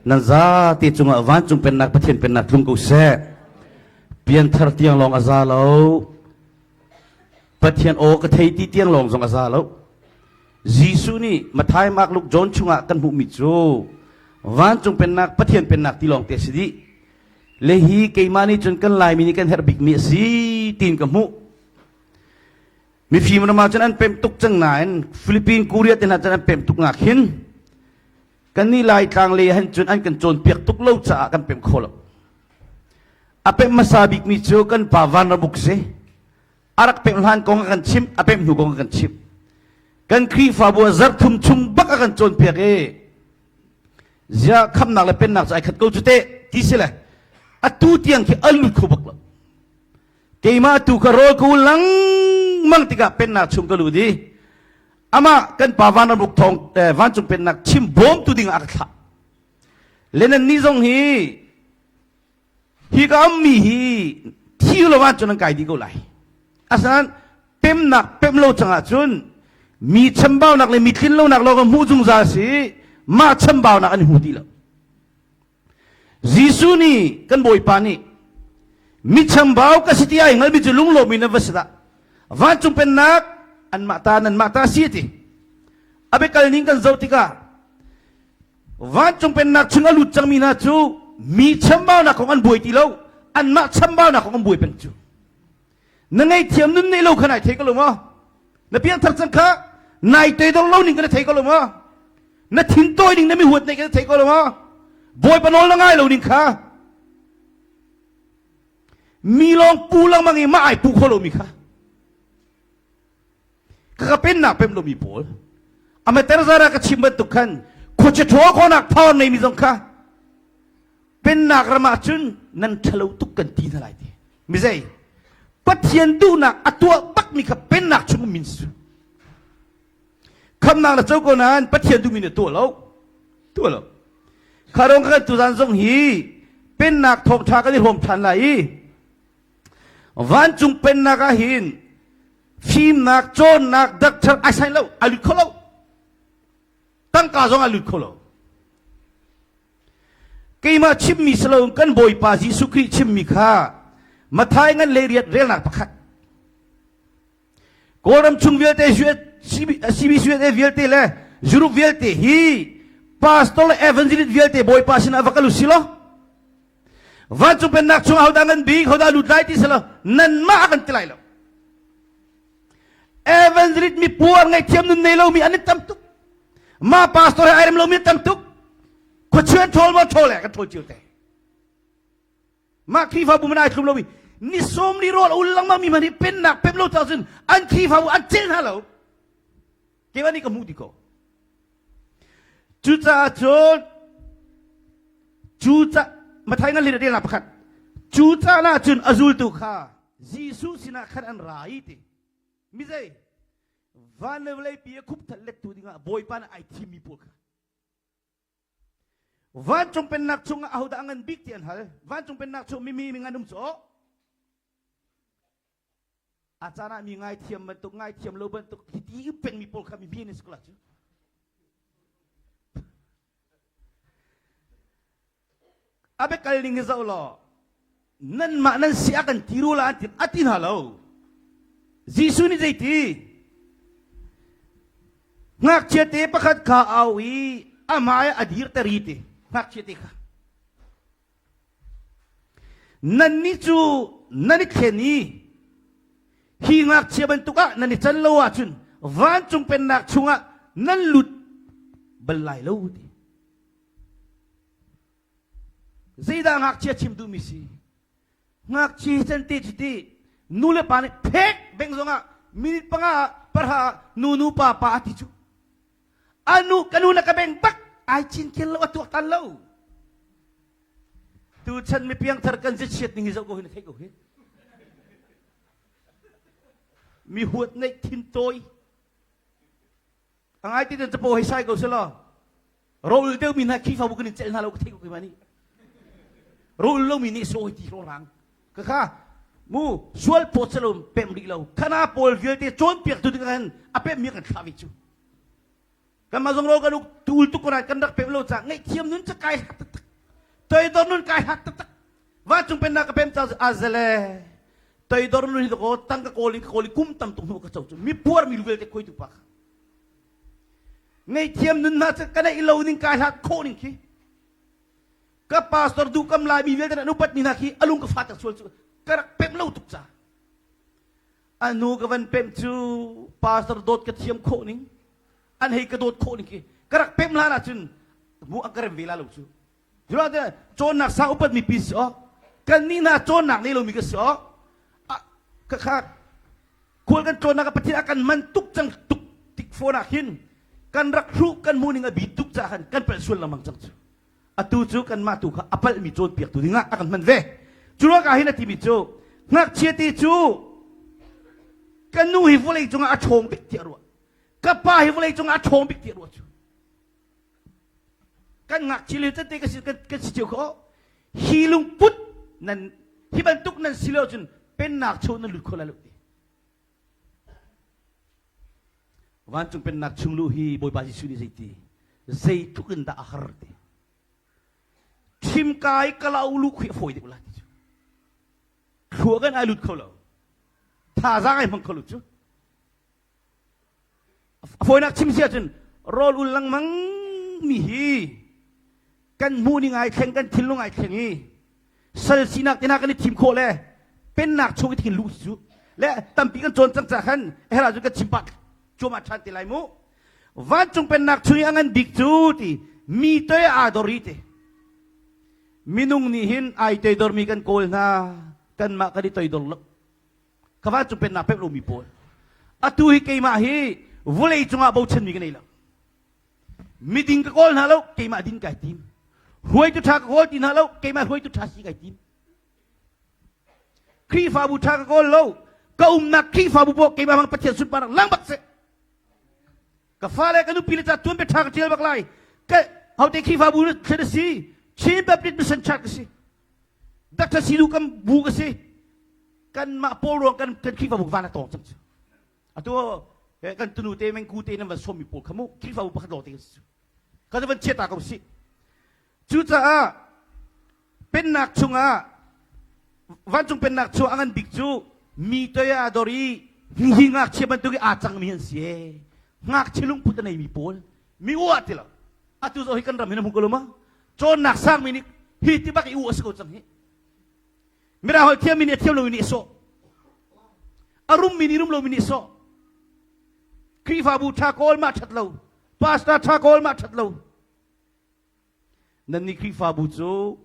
Nan zate cungah vancung pennak Pathian pennak tlung ko seh. Pianthar tiang lawng a za lo. Pathian aw ka thei ti tiang lawng zong a za lo. Jesuh nih Matthai, Mark, Luke, John chungah kan hmuhmi cu vancung pennak Pathian pennak ti lawng te a si dih. Le hi keimah nih cun kan Laimi nih kan herh bikmi a si tiin ka hmuh. Mifim ram ah cun an pemh tuk cang nain Philippine, Korea te hna cun an pemh tuk ngak hin kannih Laitlang lei han cun an kan cawnpiak tuk lo caah kan pemh kho lo. A pemh hmasa bikmi cu kan pa Vanramuk si. A rak pemh hlan kong a kan chimh, a pemh hnu kong a kan chimh. Kan Khrihfabu ah zarh thum chung bak a kan cawnpiak i ziah khamnak le pennak cu ai khat ko cu teh ti si le atu tiang khi a lut kho bak lo. Keimah tu ka rawl ka ul lengmang tikah pennak chung ka lut i amah kan pa vanramuk thawng vancung pennak chim bawmtu ding ah a ka thlah. Le nan nih zong hi hi ka ammi hi thi lo ahcun an kai dih ko lai. Asinain pemnak pem lo cang ahcun mi chambaunak le mi tlin lonak lawng hmuh zungzal si mah chambaunak an hmu ti lo. Jesuh nih kan Bawipa nih mi chambau ka si ti ai hngalmi cu lunglawm in an va si dah. Vancung pennak anmah ta nanmah ta si ti. A biakal ning kan zoh tikah vancung pennak chung a lut cangmi hna cu mi chambaunak kong an buai ti lo anmah chambaunak kong an buai peng cu. Na ngaihthiam nun neih lo kha nai thei ko lo maw? Na piangthar cang kha nai toidor lo ning ka na thei ko lo maw? Na thin tawi ning na mi huat neih ka na thei ko lo maw? Bawipa nawl na ngai lo ning kha mi lawng pu lengmang i mah ai pu kho lomi kha ka ka pennak pem lomi pawl ama terzara ka chim bantuk khan khuacha ṭhaw khawnak power neimi zong kha Pennak ram ah cun nan ṭhalo tuk kan ti hna lai ti. Mizei? Pathian duhnak a tuah bakmi kha pennak chung min su. Khamnak na co ko nain Pathian duhmi na tuah lo. Tuah lo. Kha rong kan tuzan zong hi pennak thawngṭha kan i hrawm ṭhan lai i vancung pennak ah hin fimnak cawnnak doctor ai sai lo ai lut kho lo tangka zong ai lut kho lo Keimah chimmi si lo kan Bawipa Jesuh Khrih chimmi kha Mathai ngan le riat relnak pakhat. Kawlram chung vialte CBCUSA vialte le Europe vialte hi pastor le evangelist vialte Bawipa sinah va kal u si law vancung pennak chung hodah ngan bik hodah lut lai ti si lo nanmah kan ti lai lo evangelist mi puar ngaihthiam nun nei lomi an i tam tuk ma pastor he ai rem lomi tam tuk khuachuan ṭhawl maw ṭhawl eh kan ṭhawl cio te mah Khrihfabu man ai thlum lomi ni sawm ni rawl ul lengmang mi man hi pennak pem lo cun an Khrihfabu an cel hna lo keimah nih ka hmuh ti ko cucaah cun cuca Mathai ngan lin a pakhat cu caan ah cun a zultu kha Jesuh sinah khan an ra i ti mizei van le vawlei pi a khup that lettu dingah Bawipa nih ai thimmi pawl kha vancung pennak chungah ahodah a ngan bik ti an hal vancung pennak chung mimi mi ngan um cu a caan ah mi ngaithiam bantuk ngaithiam lo bantuk hiti pengmi pawl kha mi bi an si ko la cu A biakal ning hi zoh law nanmah nan si a kan ti rula an ti a ti hna lo. Jesuh nih zeiti? Ngakchia te pakhat kha au i amah ah a dirter i ti ngakchia te kha. Nannih cu nan i thlen i hi ngakchia bantuk ah nan i can lo ahcun vancung pennak chungah nan lut bal lai lo ti. Zeidah ngakchia chim duhmi si? Ngakchia hi can te cu ti nu le pa nih phek beng zongah minute panga ah parha ah nu nu pa pa a ti cu. Anu ka nu na ka beng bak ai cin kel lo a tuak tan lo. Tu chan mi piangthar kan zichiat ning hi zoh ko hi na theih ko hi. Mi huat neih thin tawi. A ngai ti capo hei sai ko selaw rawl deuhmi hna Khrihfabu kan in celh hna lo ka theih ko keimah nih. Rawl lomi nih sawi ti rang. Ka kha mu sual pawt selo pem rih lo. Khana pawl vialte cawnpiak tu ding khan a pemmi kan thlah ve cu. Kanmah zong rawl kan uk tul tuk ko nain kan rak pem lo caah ngaihthiam nun cu kai hlat taktak. Toidor nun kai hlat taktak. Vancung pennak ka pem caah azele. Toidor nun hi ko tang ka kawl in ka kawl i kum tam tuk hnu ka co cu mi puar mi lu vialte khuai tu pa kha. Ngaihthiam nun hna cu ka neih lo ning kai hlat khawh ning khi. Ka pastor duh kam lai mi vialte an upat mi hna khi alung ka fa tak sual cu ka rak pem lo tuk ca. A nu ka van pemh cu pastor dawt ka thiam khawh ning an hei ka dawt khawh ning khi ka rak pemh hlan ahcun mu an ka rem ve la lo cu. Jura te cawnnak sang upat mi pi si awk kan nih hna cawnnak nei lomi ka si awk ka kha khual kan tlawnnak ah Pathian a kan man tuk cang tuk tik fawn ah khin kan rak hruh kan hmuh ning a bi tuk caah khan kan palh sual lengmang cang cu. Atu cu kanmah tu kha a palhmi cawnpiaktu dingah a kan hman ve. Cu ruangah hin a timi cu ngakchia te cu ka nu hi vawlei cungah a ṭhawng bik tiah ruah. Ka pa hi vawlei cungah a ṭhawng bik tiah ruah cu. Kan ngakchia lio tete kan si kan si cio kho. Hi lungput nan hi bantuk nan si lo cun pennak chung nan lut kho lai lo ti. Vancung pennak chung luh hi Bawipa Jesuh nih zeiti zeitluk in dah a har ti. Thimkai kalau lu khi a fawi deuh la ti cu. Thlua kan ai lut kho lo. Thazaang ai hmang kho lo cu. A fawinak chim si ahcun rawl ul lengmang mi hi kan hmuh ning ai thleng kan thinlung ai thleng i sal sinak te hna kan i thim khawh le pennak chung i thin luh cu le tampi kan cawn cang ca khan her ahcun kan chim pah cuahmah ṭhan te lai mu vancung pennak chung i a ngan bik cu ti mi toi aa dor i ti minung nih hin ai toidormi kan kawl hna kanmah kan i toidor lo ka vancung pennak pek lomi pawl atu hi keimah hi vawlei cungah bochanmi ka nei lo miding ka kawl hna lo keimah din kai tim hruaitu ṭha ka kawl ti hna lo keimah hruaitu ṭha si kai tim Khrihfabu ṭha ka kawl lo ka umnak Khrihfabu poh keimah bang Pathian sunparnak lang bak seh ka fale ka nupi le ca tuan bia ṭha ka ṭial bak lai ka hote Khrihfabu thlen a si Chin Baptist Mission Church ka si Dr. Sidu kan bu ka si kanmah pawl ruang kan kan Khrihfabu van a tawng cang cu atu kan tunu te mengku te nan van sawmmi pawl kha mu Khrihfabu pakhat lawng te kan si kan van chia ta ko si cucaah pennak chungah vancung pennak chung a ngan bik cu mi toi ah dor i hi ngakchia bantuk i aa cangmi an si e ngakchia lungput a neimi pawl mi uah ti lo atu zo hi kan ram hin a hmu ko lo ma cawnnak sangmi nih hi ti bak i u a si ko cang hi Mirang holh thiammi nih a thiam lomi nih a sawh. A rummi nih rum lomi nih a sawh. Khrihfabu ṭha kawl mah ṭhat lo. Pastor ṭha kawl mah ṭhat lo. Nannih Khrihfabu cu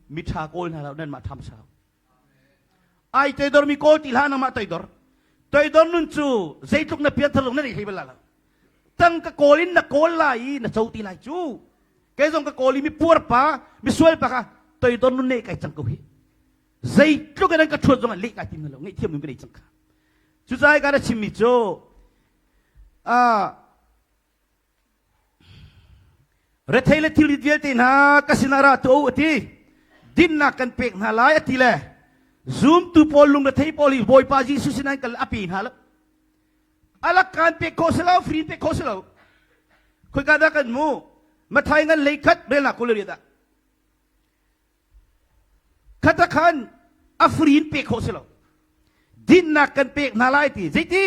mi ṭha kawl hna lo nanmah ṭham sau. Ai toidor mi kawl ti hlah nangmah toidor. Toidor nun cu zeitluk na pianthar zong na nei hlei bal la lo. Tang ka kawl in na kawl lai i na co ti lai cu. Kei zong ka kawl i mi puar pa, mi sual pa kha toidor nun ne kai cang ko hi. Zeitluk in an ka ṭhuat zong ah leh kai tim lo, ngaihthiam nun ka nei cang kha. Cucaah ka na chimmi cu rethei le thilrit vialte hna ka sinah ra tu a ti. Dinnak kan pek hna lai a ti le zumtu pawl lungrethei pawl hi Bawipa Jesuh sinah an kal a pe hna lo. Alak kan pek khawh si lo, free pek khawh si lo. Khoika dah kan mu? Mathai ngan lei khat relnak kul riat ah. Khata khan a free in pek khawh si lo. Dinnak kan pek hna lai ti. Zeiti?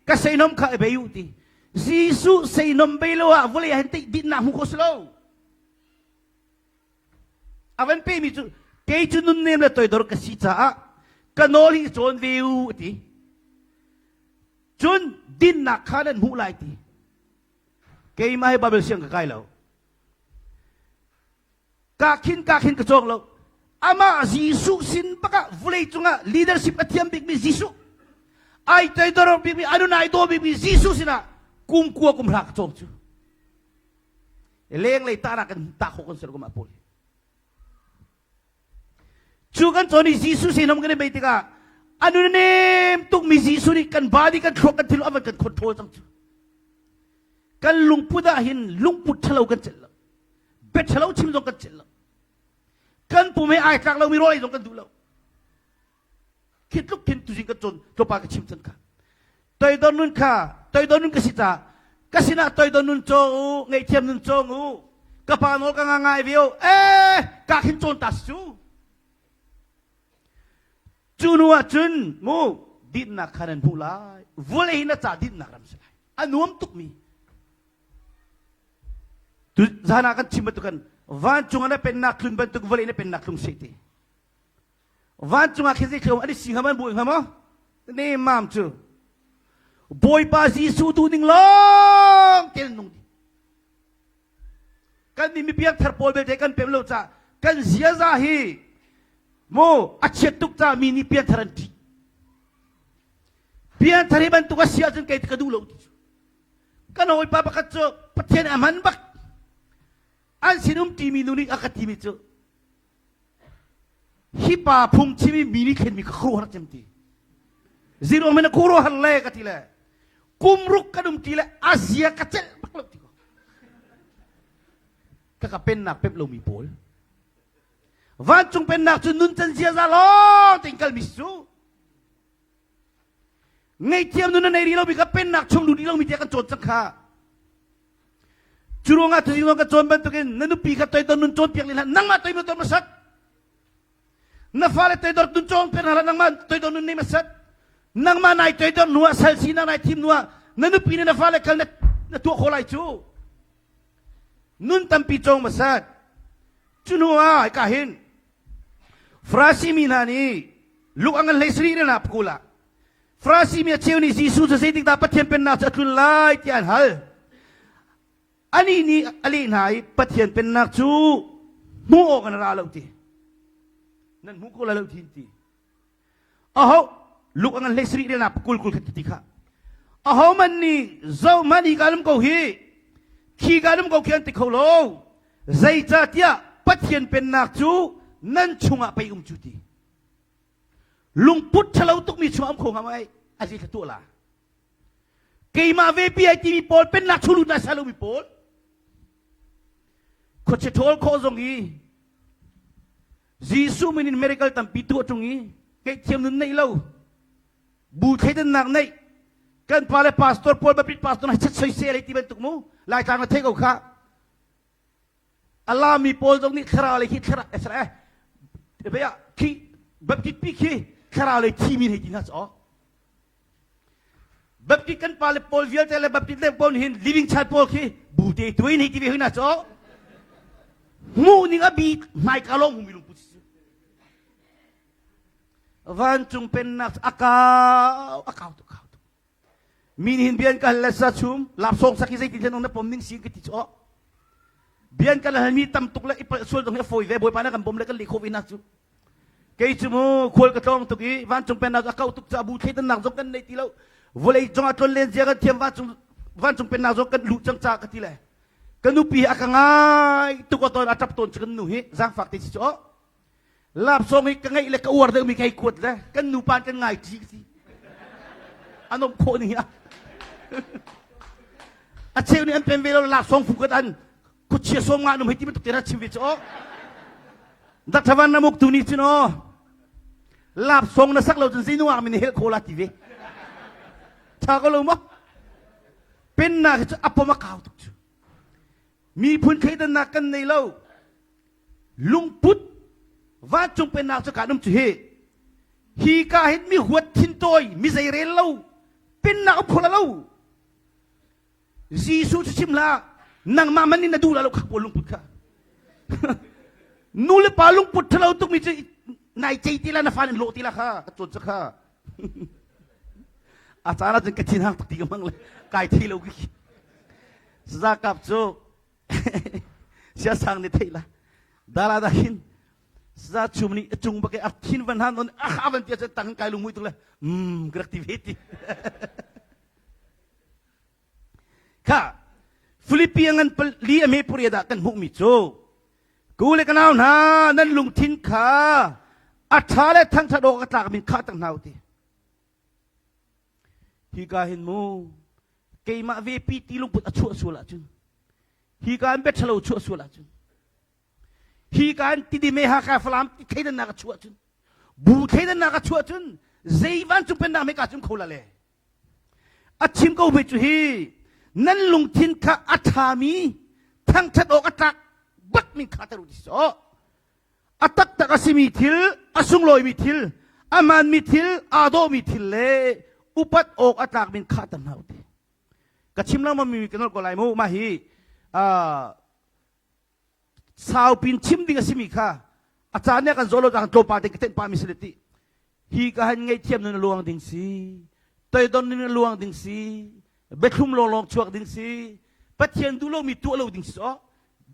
Ka seinom kha i bei u ti. Jesuh seinom bei lo ah vawlei ah hin dinnak hmu khawh si lo. A van pemi cu kei cu nunnem le toidor ka si caah ka nawl hi cawn ve u a ti. Cun dinnak kha nan hmuh lai ti. Keimah hi Bible siang ka kai lo. Ka khin ka khin ka cawng lo. Amah Jesuh sin bakah vawlei cungah leadership a thiam bikmi Jesuh. Ai toidor bikmi anun ai daw bikmi Jesuh sinah kum kua kum hra ka cawng cu. Lenglei tahnak kan tah khawh kan ser ko mah pawl. Cu kan cawn i Jesuh sinum kan i bei tikah a nun nem tukmi Jesuh nih kan body kan thluak kan thil a van kan control cang cu. Kan lungput ah hin lungput ṭhalo kan celh lo. Bia ṭhalo chim zong kan celh lo. Kan pum he ai tlak lomi rawl ei zong kan duh lo. Khi tluk khin tuzing kan cawn tlawmpal ka chim cang kha. Toidor nun kha toidor nun ka si caah. Ka sinah toidor nun cawng u, ngaihthiam nun cawng u. Ka pa nawl ka nga ngai ve u. Eh, ka khin cawn ta si cu. Cu hnu ah cun mu dinnak kha nan hmuh lai. Vawlei hi na ca dinnak ram si lai. A nuam tukmi. Tu zan ah kan chim bantuk kan vancung ah na pennak tlun bantuk vawlei na pennak tlung seh ti. Vancung ah khin zei an i si hnga man buai hnga maw? Ne mam cu. Bawipa Jesuh duh ning lawng te nung ding. Kan mi mipiang thar pawl belte kan pem lo ca kan ziaza hi mu a chiat tuk ca mi nih pianthar an ṭih. Pianthar hi bantuk a si ahcun kei ka duh lo ti cu. Kan hawipa pakhat cu Pathian a hman bak. An sinum timi nu nih a ka timi cu hi pa phungchim i mi nih thlenmi ka khuaruahhar cem ti. Ziruang men a khuaruahhar le ka ti le kum ruk kan um ti le a zia ka celh bak lo ti ko. Ka ka pennak pemh lomi pawl. Vancung pennak cu nuncan ziaza lawng tein kalmi si cu. Ngaihthiam nun a nei rih lomi kha pennak chung lut rih lomi tiah kan cawn cang kha. Cu ruangah tuzing ka cawn bantukin na nupi kha toidor nun cawnpiak len hlah nangmah toidor nun hmasat. Na fale toidor nun cawnpiak hna hlah nangmah toidor nun nei hmasat. Nangmah nai toidor hnu ah sal sinak nai thim hnu ah na nupi le na fale khal na, na tuah khawh lai cu. Nun tampi cawng hmasat. Cu hnu ah hika hin Farasi mi hna nih luk a ngan hlei sarih na kul ah Farasi mi a cheu nih Jesuh cu zeitik dah Pathian pennak cu a tlun lai tiah an hal. Anih nih a leh hna i Pathian pennak cu hmuh awk an ra lo ti. Nan hmu ko lai lo ti ti. Aho luk a ngan hlei sarih na kul kul khat ti kha. Aho man nih zoh man hi ka lum ko hi khi ka lum ko khi an ti kho lo. Zeicahtiah Pathian pennak cu nan chungah pei um cu ti. Lungput ṭhalo tukmi chungah um kho hnga maw a zi tuah la. Keimah ve pi ai timi pawl pennak chung lut na sa lomi pawl khuachia ṭhawl khawh zong hi Jesuh min in miracle tampi tuah ṭung i ngaihthiam nun neih lo bu thleidannak neih kan pa le pastor pawl bapit pastor na chat soisel ti bantuk mu laitlang na thei ko kha A lami pawl zong nih thlarau lei khi thlarau eh eh ah khi Baptist pi khi thlarau lei thimi hei ti hna cu Baptist kan pa le pawl vialte le Baptist le pawl hin living child pawl khi bu te tuin hei ti ve hna cu hmuh ning a bi hmaika lawng hmumi lungput si vancung pennak a kau a kau tuk kau tuk Mi nih hin bian ka hal le sa chum lapsawng sak hi zeitin thlen na pom ning si ka ti chu bian kan hal mi tam tuk le i palh sual zong hi a fawi ve bawipa na kan bom le kan leh khawh ve na cu kei cu mu khual ka tlawng tuk i vancung pennak a kau tuk ca bu thleidannak zong kan nei ti lo vawlei zong a tlon len zia kan thiam vancung vancung pennak zong kan luh cang ca ka ti le ka nupi hi a ka ngai tuk a tawn a tap tawn cu kan nu hi zaangfak te si cu Lapsawng hi ka ngeih le ka uar deuhmi ka hei kuat le kan nupa kan ngai ṭi ka ti. A nomh khawh ning hi a. A cheu nih an pen ve lo laksawng fu kat an khuachia sawm nga num hei ti bantuk te chim ve cu aw. Dakṭhavan na muk tu nih cun aw lapsawng na sak lo cun zei nungak min helh kho la ti ve. Ṭha ko lo maw? Pennak hi cu a pom a kau tuk cu. Miphun thleidannak kan nei lo. Lungput vancung pennak cu kaan um cu hi. Hi ka hin mi huat thin tawi, mi zei rel lo, pennak um kho lo. Jesuh cu chim hlah, nangmah man in na duh la lo kha pawl lungput kha. Nu le pa lungput ṭhalo tukmi cu nai cei ti la na fa in lawh ti la kha ka cawn cu kha. A caan ah cun ka thin hang tuk ti ka hmang le kai thei lo ki. Zakap cu siasang nih theih la dara da hin za chum nih a cung bak a thin van han on a van tia tang kai lungmui tuk le mm ka rak ti ve ti kha Philippi ngan li a me puri da kan hmuh mi cu ku le kanau hna nan lungthin kha a tha le thangthat awk a tlak min kha tang hna ti Hika hin mu keimah vepi ti lungput a chuah sual ahcun hika in biaṭhalo chuah sual ahcun hika in tidime Hakha Falam ti thleidannak a chuah cun bu thleidannak a chuah cun zei vancung pennak meka cun kho la le a chim ko ve cu hi. Nan lungthin kha a ṭhami thangṭhat awk a tlak bak min kha ter u ti sawh. A taktak a simi thil, a sunglawimi thil, a hmaanmi thil, aa dawhmi thil le upat awk a tlak min kha ter hna u ti. Ka chim lengmang mi ka nolh ko lai mu. Mah hi saupin chim ding a simi kha a caan nih a kan zawh lo caan tlawmpal te ka tenh pah mi si le ti hi ka han ngaihthiam nun a luang ding si toidon nun a luang ding si biathlum lawnglawng chuak ding si pathian duh lomi tuah lo ding si aw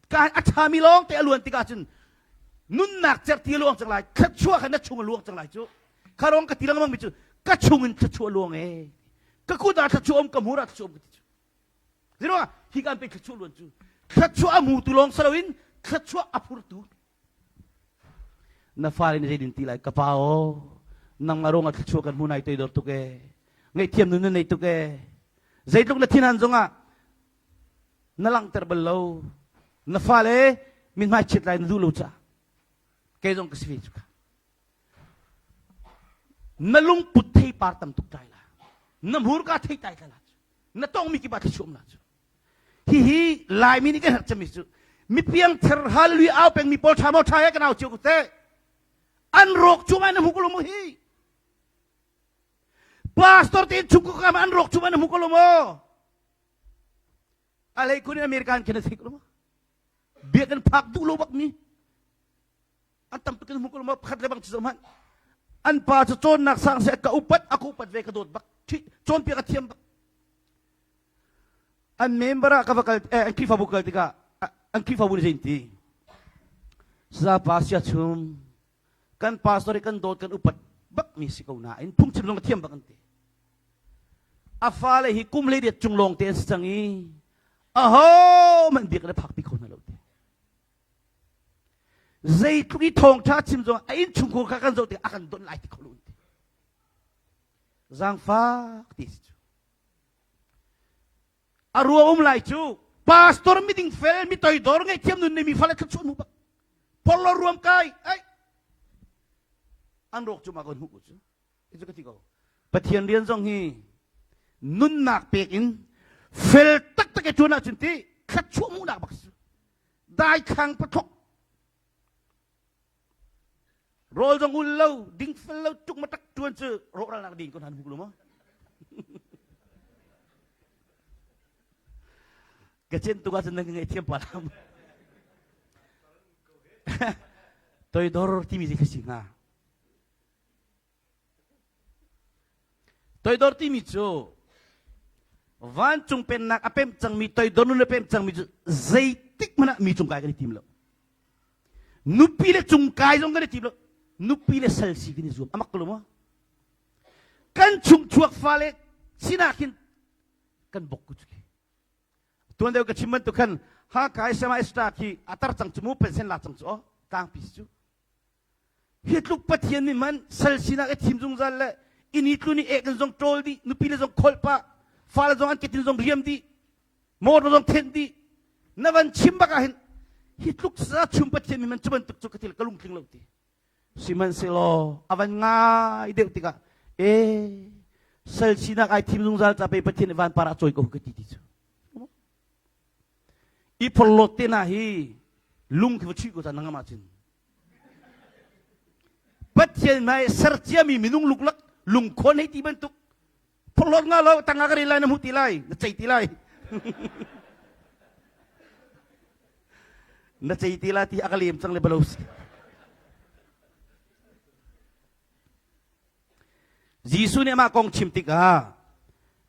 ka a ṭhami lawng te a luan tikah cun nunnak certi a luang cang lai thluachuah kha na chung a luang cang lai cu kha rong ka ti lengmang mi cu ka chung in thluachuah luang e ka kut ah thluachuah um ka hmur ah thluachuah um ka ti cu Ziruang hi kan pe thluachuah luan cu thluachuah a hmutu lawng si loin thluachuah a phurtu na fale nih zeidin ti lai ka pa aw nangmah ruangah thluachuah kan hmu nai toidor tuk e ngaihthiam nun na nei tuk e zeitluk na thinhan zongah na langhter bal lo na fale mithmai chiat lai na duh lo ca kei zong ka si ve cu ka na lungput theipar tam tuk tai la na hmurka thei tai la na tongmi kip ah thluachuah um la cu hihi laimi nih kan herh cemmi cu mipiang ther hallelujah au pengmi pawl tha maw tha he kan au cio ko te an rawk cu mai na hmu ko lo mu hi pastor te chung ko kam an rawk cu mai na hmu ko lo maw alei kun in american khin a thei ko lo maw biakinn phak duh lo bak mi an tam tuk in hmu ko maw pakhat le bang cu hmanh an pa cu cawnnak sang se ka upat a ka upat ve ka dawt bak cawnpiak a thiam bak an member ah ka va kal eh, an Khrihfabu kal tikah an Khrihfabu nih zei ti sapa sia chum kan pastor kan dawt kan upat bak mi si ko nain phungchim zong a thiam bak an ti a fale hi kum le riat cung lawng te an si cang i aho man biak le phak pi kho hna lo ti Zeitluk i thawngṭha chim zong a innchungkhur kha kan zoh tikah a kan donh lai ti kho lo ti. Zaangfak ti si cu. A ruang um lai cu pastor miding fel mi toidor ngaihthiam nun nei mi fale thluachuah hmu bak. Porlo ruam kai ai an rawk cu ma kon hmu cu. Cu ka ti ko. Pathian rian zong hi nunnak pek in fel taktak i ṭuan ahcun ti thluachuah hmuhnak bak si. Daithlang pathok rawl zong ul lo ding fel lo tuk ma tak ṭuan cu rawhralnak ding ko hna hmu lo maw? Ka cen tuk ahcun nan ka ngaihthiam pa lam. Toidor timi zei kha si hnga? Toidor timi cu vancung pennak a pemh cangmi toidor nun a pemh cangmi cu zeitik hmanh ah mi cung kai kan i tim lo. Nupi le cung kai zong kan i tim lo. Nupi le sal si kan i zuam. Amak ko lo maw? Kan chungchuak fale sinak hin kan bok ku cu khi. Tuan deuh ka chim bantuk khan Hakha SMI star khi a tar cang cu mu pension la cang cu aw tlangpi si cu. Hi tluk Pathian nih man sal sinak i thim zungzal le inn i tlun i ek in zong ṭawl dih, nupi le zong kholh pah, fale zong an ketin zong riam dih, motor zong thenh dih. Na van chim bak ah hin hi tluk sa chum Pathian nih man cu bantuk cu ka til ka lungtling lo ti. Sihmanhsehlaw a van ngai deuh tikah e sal sinak ai thim zungzal ca pe Pathian nih vanpar ah cawi ko ka ti ti cu. I phorhlawt te na hi lung khi va chuih ko ca nangam ahcun Pathian hmai ser ciami minung luklak lungkhawn hei ti bantuk phorhlawt nga lo tangah ka rel lai na hmu ti lai na cei ti lai na cei ti lai ti a ka lem cang le balo si Jesuh nih amah kong chim tikah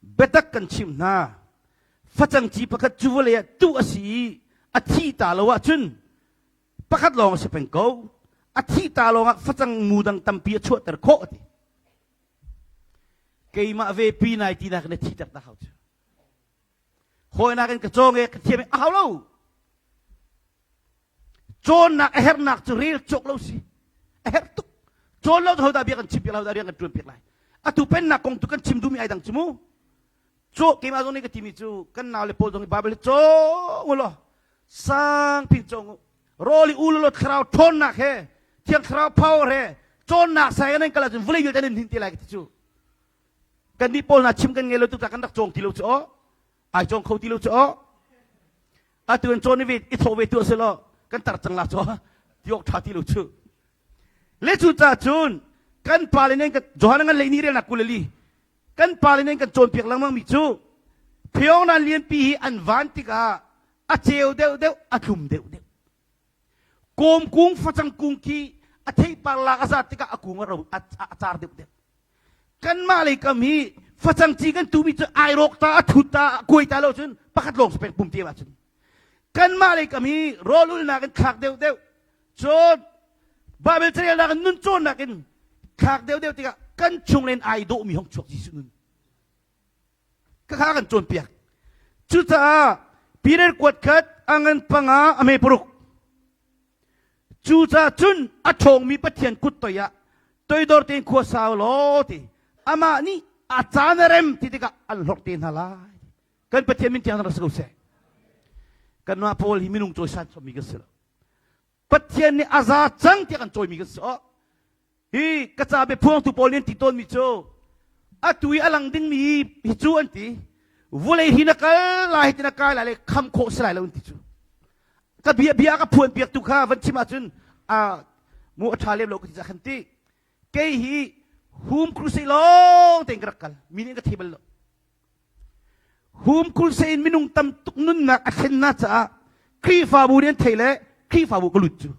biatak kan chimh hna facang ci pakhat cu vawlei ah tuh a si i a thi ta lo ahcun pakhat lawng a si peng ko a thih ta lawngah facang mu dang tampi a chuahter khawh a ti keimah ve pi nai tinak na thi ter ta hau cu hawinak in ka cawng e ka thiam e a hau lo cawnnak a herhnak cu rel cawk lo si a herh tuk cawn lo hodah bia kan chim piak lai hodah rian kan tuan piak lai atu pennak kong tu kan chim duhmi ai dang cu mu cu keimah zong nih ka timi cu kan nau le pawl zong nih Bible hi cawng u law sangpin cawng u rawl i ul law thlarau ṭhawnnak he thiang thlarau power he cawnnak sai nan kal ahcun vawlei vialte nan hnin te lai ka ti cu kan nih pawl hna chim kan ngei lo tuk kan rak cawng ti lo cu aw. Ai cawng kho ti lo cu aw. Atu an cawn i ve i thawh ve tu a si lo kan tar cang la cu ti awk ṭha ti lo cu. Le cu ca cun kan pale nih kan Johan ngan lei ni relnak 22 kan pale nih kan cawnpiak lengmang mi cu Pyeongnan lianpi hi an van tikah a ceu deuh deuh a tlum deuh deuh. Kawm kung facang kung khi a theipar lak a zat tikah a kung a ro a car deuh deuh. Kanmah lei kam hi facang ci kan tumi cu ai rawk ta a thut ta a kuai ta lo cun pakhat lawng pek pum te ahcun kanmah lei kam hi rawl ulnak in thlak deuh deuh cun Bible carelnak in nun cawnnak in thlak deuh deuh tikah kan chung len ai dawhmi hong chuak Jesuh nun ka kha kan cawnpiak. Cucaah Peter kuat khat a ngan panga a me paruk. Cucaah cun a ṭhawngmi Pathian kut toi ah toidor tein khua sau law ti amah nih a caan a rem ti tikah an hlorh te hna lai. Kan Pathian min tiang rak si ko seh. Kanmah pawl hi minung cawisan chommi kan si lo. Pathian nih a za cang tiah kan cawimi kan si. Hi ka ca biaphuangtu pawl nih an ti tawnmi cu atu i a lang dingmi hi cu an ti vulei hi na kal lai hi ti na kai lai le kham khawh si lai lo an ti cu ka bia bia ka phuan piak tu kha van chim ahcun a mu a ṭha lem lo ka ti khan ti kei hi hum crusade lawng tein ka rak kal mi nih ka thei bal lo hum crusade in minung tam tuk nunnak a thlen na caah Khrihfabu nih an thei le Khrihfabu ka lut cu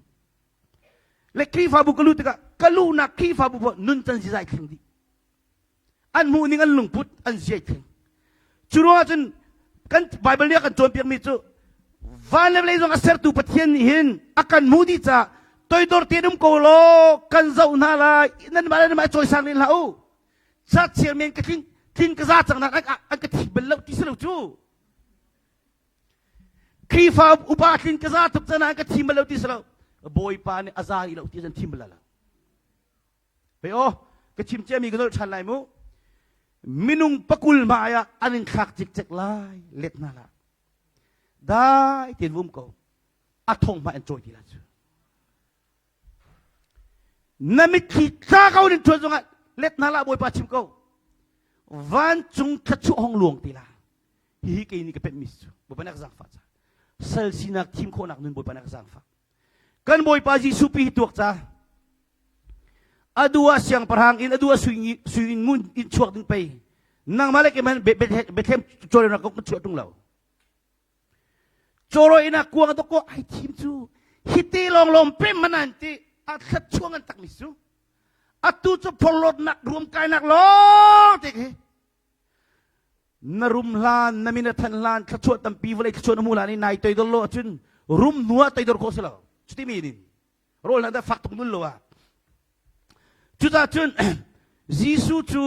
Le Khrihfabu ka luh tikah ka luhnak Khrihfabu poah nuncan zizai thleng dih. An hmuh ning an lungput an ziai thleng. Cu ruangah cun kan Bible nih a kan cawnpiakmi cu van le vawlei zong a sertu Pathian nih hin a kan hmuh dih caah toidor tein um ko law kan zoh hna lai nanmah le nanmah i cawisang len hlah u. Cakchiar men ka tling tlin ka za cang nak an ka thi bal lo ti si lo cu. Khrihfa upa tlin ka za tuk cana ka thim bal lo ti si lo. Bawipa nih a za rih lo ti zan thim bal lo. Hei aw, ka chim ciami ka nolh ṭhan lai mu. Minung pakul hmai ah an in thlak cikcek lai, let hna la. Dai tein vum ko. A thong hmai an cawi ti la cu. Na mitthli tla ko nin ṭuan zongah let hna la Bawipa chim ko. Vancung thluachuah hong luang ti la. Hihi kei nih ka pemhmi cu Bawipa nih a ka zaangfah ca. Sal sinak thim khawhnak nun Bawipa nih a ka zaangfah. Kan Bawipa Jesuh pi hi tuak ca. A du ah siangpahrang in a du ah sui sui in ngun in chuak ding pei. Nangmah le keimah Bethlehem cawlnak ka chuah tung lo. Cawraw inn ah kuang a dok ai thim cu hiti lawng lawng pem man an ti a thlat chuang an takmi cu atu cu phorhlawtnak ruamkainak lawng te khi na rum hlan na min a than hlan thluachuah tampi vawlei thluachuah na hmu hlan i nai toidor lo ahcun rum hnu ah toidor khawh si lo cuti mi nin rawl hna dah fak tuk nul lo ah cucaah cun Jesuh cu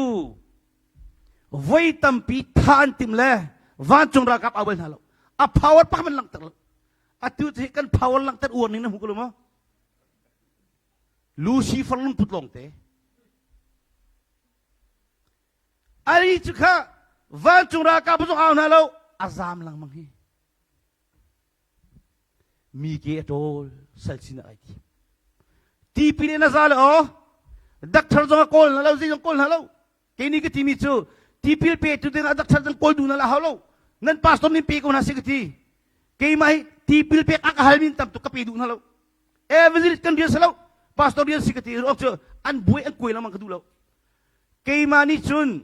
voi tampi tha an tim le vancung ralkap au bal hna lo a power pak man langhter lo atu cu kan power langhter uar ning na hmu ko lo maw Lucifer lungput lawng te Ali cu kha vancung ralkap zong au hna lo a zam lengmang hi mi ke a ṭawl sal sin ai thi tipil in a za le aw doctor zong a kawl hna lo zei zong kawl hna lo kei nih ka timi cu tipil pe tu ding ah doctor zong kawl duh na la hau lo nan pastor nih pe ko hna si ka ti keimah hi tipil pek a ka hal min tam tuk ka pe duh hna lo evangelist kan rian si lo pastor rian si ka ti cu an buai an kuai lengmang ka duh lo Keimah nih cun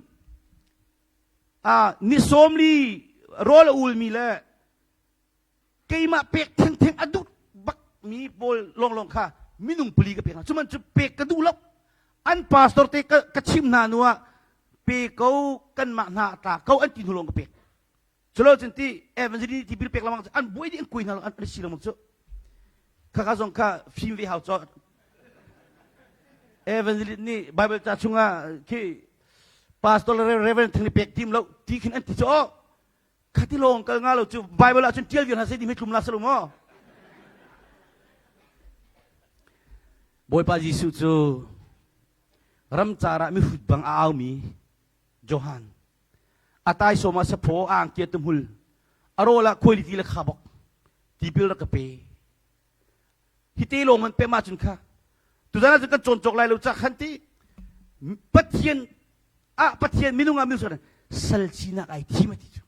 ni 40 rawl a ulmi le keimah pek thengtheng a duh bakmi pawl lawnglawng kha minung pali ka pek hna. Cuman cu pek ka duh lo. An pastor te ka, ka chim hna hnu ah pe ko kanmah hna a tla ko an ti hnu lawng ka pek. Culo cun ti evangelist tipil pek lengmang cu an buai dih an kui hna an si lengmang cu. Khakha zong kha fim ve hau cho. Evangelist nih Bible ca chungah khi pastor le reverend thing pek tim lo ti khin an ti cu oh khati lawng kal nga lo cu Bible ah cun tial vial hna se ti mi tlum la salo maw Bawipa Jesuh cu ramcar ah mihrut bang a aumi Johan a taisawm ah saphaw a angki a tuhmul a rawl ah khuailiti le khabok tipil rak ka pe hi te lawng man pem ahcun kha tuzan ahcun kan cawn cawk lai lo ca khan ti Pathian ah Pathian minung ah minung sal sinak ai thim a ti cu.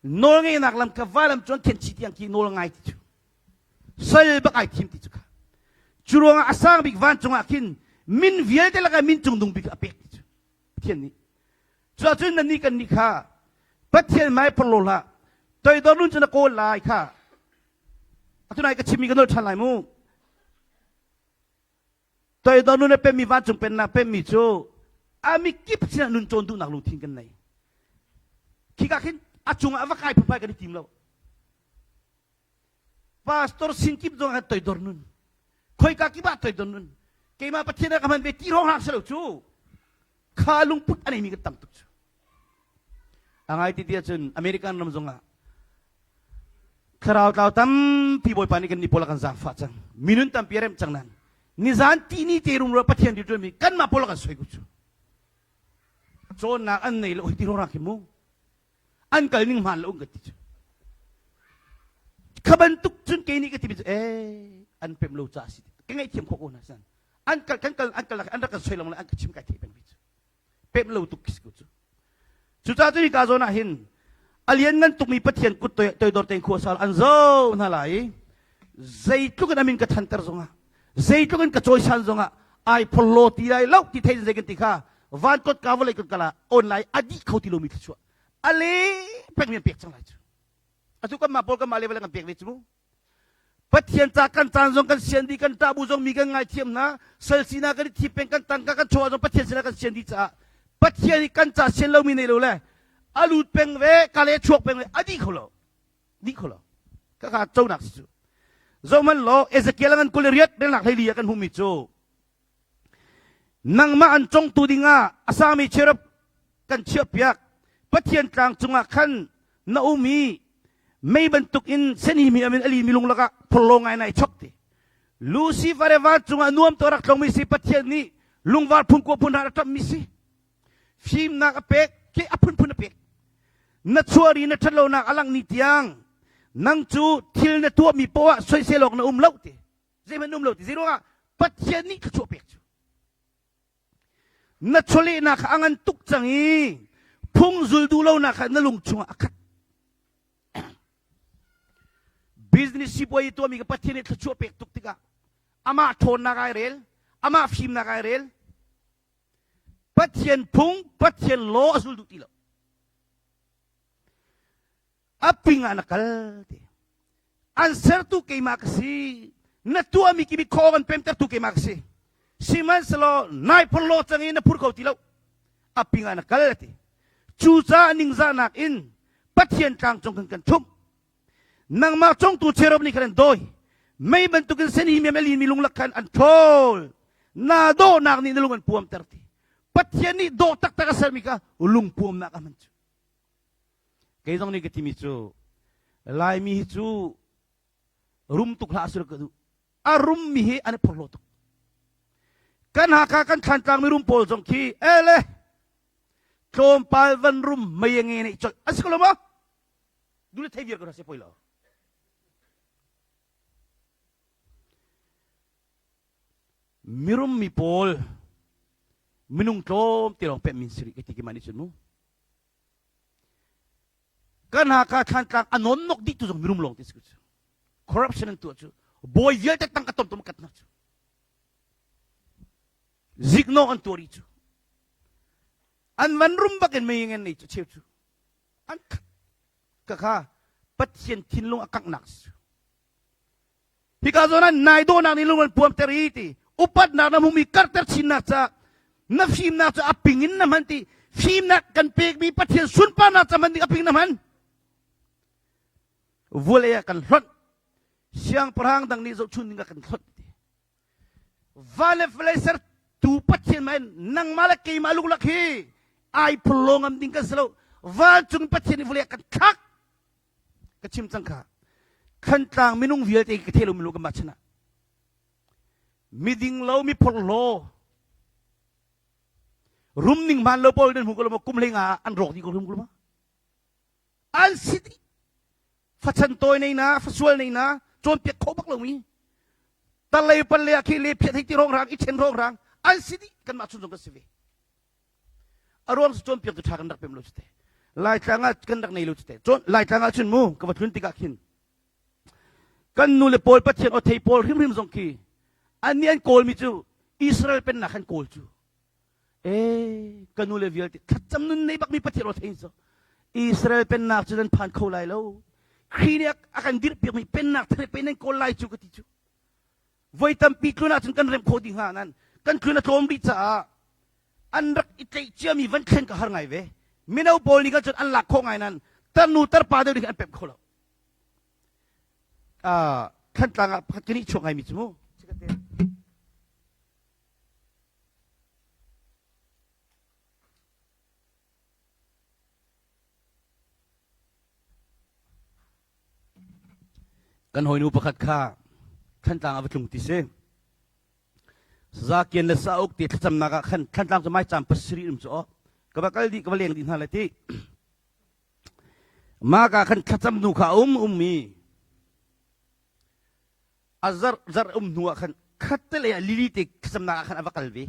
Nawlngeihnak lam kha vailam cuan khen chih tiang khi nawl ngai ti cu. Sal bak ai thim ti cu kha. Cu ruangah a sang bik vancung ah khin min vialte lakah min cungdung bik a pek ti cu. Pathian nih. Cuahcun nannih kan nih kha Pathian hmai phorh lo hlah. Toidor nun cu na kawl lai kha. Atu nai ka chimmi ka nolh ṭhan lai mu. Toidor nun a pemmi vancung pennak pemmi cu a mikip sinah nun cawn duhnak lungthin kan nei. Khika khin a cungah va kai phunphai kan i tim lo. Pastor sin kip zong ah toidor nun. Khoika kip ah toidor nun. Keimah Pathian ah ka hman ve ti hrawng hlang si lo cu. Kha lungput a neimi kan tam tuk cu. A ngai ti ti ahcun American ram zongah Thlarau tlau tampi Bawipa nih kan nih pawl a kan zaangfah cang. Minun tampi a remh cang nan. Nizan tini te rumro Pathian rianṭuanmi kanmah pawl a kan soi ku cu. Cawnnak an nei lo ti ro khi mu. An kal ning hmaan lo kan ti cu. Kha bantuk cun kei nih ka timi cu eh an pem lo ca si. Ka ngaihthiam khawh ko hna san. An kal kan kal an kal an rak kan soi lo an ka chim kai theih peng cu. Pemh lo tuk khi si ko cu. Cucaah cu hika zawn ah hin a lianngan tukmi Pathian kut toidor tein khua sal an zo hna lai i zeitluk in a min ka thanter zongah zeitluk in ka cawisan zongah ai phorhlaw ti lai lo ti thei zei kan ti kha van kot ka vawlei kan kala online a dih kho ti lomi thluachuah a le pek mi an pek cang lai cu atu kan mah pawl kan mah level kan pek ve cu mu Pathian ca kan caan zong kan sian dih kan ṭah bu zong mi kan ngaithiam hna sal sinak kan i thip peng kan tangka kan chaw zong Pathian sinah kan sian dih caah Pathian i kan ca sian lomi nei lo le a lut peng ve ka le chuak peng ve a dih kho lo dih kho lo ka ka conak si cu zohman law Ezekiel ngan 28 relnak hleili ah kan hmuhmi cu Nangmah an congtu dingah a sangmi cherub kan chiahpiak. Pathian tlang cungah khan na um i mei bantukin senhimi amin a limi lung lakah phorhlaw ngai nai chok ti. Lucifer le vancung ah nuam to rak tlongmi si Pathian nih lungvar phun kua phun hna a ṭamhmi si. Fimnak a pek, ke a phunphun a pek. Na chuari na ṭhatlonak a langh ni tiang nang cu thil na tuahmi poah soisel awk na um lo ti. Zeihmanh um lo ti zeiruangah Pathian nih thluachuah pek cu na chawlehnak kha a ngan tuk cang i phung zul duh lonak kha na lung chungah a khat business sipuai tuahmi ka Pathian nih thluachuah pek tuk tikah amah ṭhawnnak ai rel amah fimnak ai rel Pathian phung Pathian law a zul duh ti lo a ping ah na kal ti an sertu keimah ka si na tuahmi kimi khaw an pemtertu keimah ka si sihmanhsehlaw nai phorhlaw cang i na phur kho ti lo a ping ah na kal ti cucaah ningzahnak in Pathian tlang cung kan kan ṭhumh nangmah congtu cherub nih khan an dawi mei bantukin seni mem a linmi lunglak khan an ṭhawl na dawhnak nih na lung an puamter ti Pathian nih dawh taktak a sermi kha lungpuamnak a hman cu Kei zong nih ka timi cu Laimi hi cu rum tuk hlah sila ka duh. A rummi hi an i phorhlaw tuk. Kan Hakha kan Thlantlang mirum pawl zong khi ele tlawmpal van rum mei nge neih colh a si ko lo maw? Du le thei viar ko hna se poi lo. Mirum mi pawl minung tlawm te lawng pek min siri ka ti ki mah nih cun mu. Kan Hakha Thlantlang a nawnnok dih tu zong mirum lawng ti si cu. Corruption an tuah cu bawi vialte tangka tomtom kat hna cu. Ziknawh an tuah rih cu. An van rum bak in mei ngen nei cu cheu cu. An ka kha Pathian thinlung a kanghnak si cu. Hika zawn ah nai dawhnak nih lung an puamter i ti upatnak na hmumi karhter chinnak ca na fimnak cu a ping in na hman ti fimnak kan pekmi Pathian sunparnak ca hman ding a ping na hman vulei ah kan hlonh siangpahrang dang nih zohchun ding ah kan hlonh ti va le vawlei sertu Pathian mah in nangmah le keimah luklak hi ai phullo ngam ding kan si lo vancung Pathian nih vawlei ah kan thlak ka chim cang kha Thantlang minung vialte ka thei lo milu kan mah chan ah miding lo mi phorhlaw rum ning hmaan lo pawl nan hmu ko lo maw kum hlei nga ah an rawk dih ko rum ko lo maw an si dih fachan tawi nei na fasual nei na cawnpiak kho bak lomi talei palle ah khi le phiat hei ti rong rang i chen rong rang an si dih kanmah chun zong kan si ve a ruang cu cawnpiak tu ṭha kan rak pem lo cu te. Laitlang ah kan rak nei lo cu te. Cun Laitlang ah cun mu ka va tlun tikah khin kan nu le pawl Pathian aw thei pawl hrimhrim zong khi annih an kawlmi cu Israel pennak an kawl cu. Ee ka nu le vialte thlacam nun nei bakmi Pathian aw thei cu Israel pennak cu nan phan kho lai lo. Khrih nih a kan dirhpiakmi pennak thar pe nan kawl lai cu ka ti cu. Voi tampi tlun ahcun kan remh khawh dih hnga nan kan tlun a tlawm rih caah an rak i tlaih ciami van thlen ka har ngai ve. Mino pawl nih khan cun an lak khawh ngai nan tarnu tarpa deuh nih khan an pemh kho lo. Uh, Thantlang ah pakhat kan i chuak ngaimi cu mu. Kan hawinu pakhat kha Thantlang ah va tlung ti si. Saza kian le sauk ti thlacamnak ah khan Thantlang cu maicaam pasarih um cu aw. Ka va kal dih ka va leng dih hna lai ti. Mah ka khan thlacam nu kha a um ummi a zarh zarh um hnu ah khan khattelei ah lili te thlacamnak ah khan a va kal ve.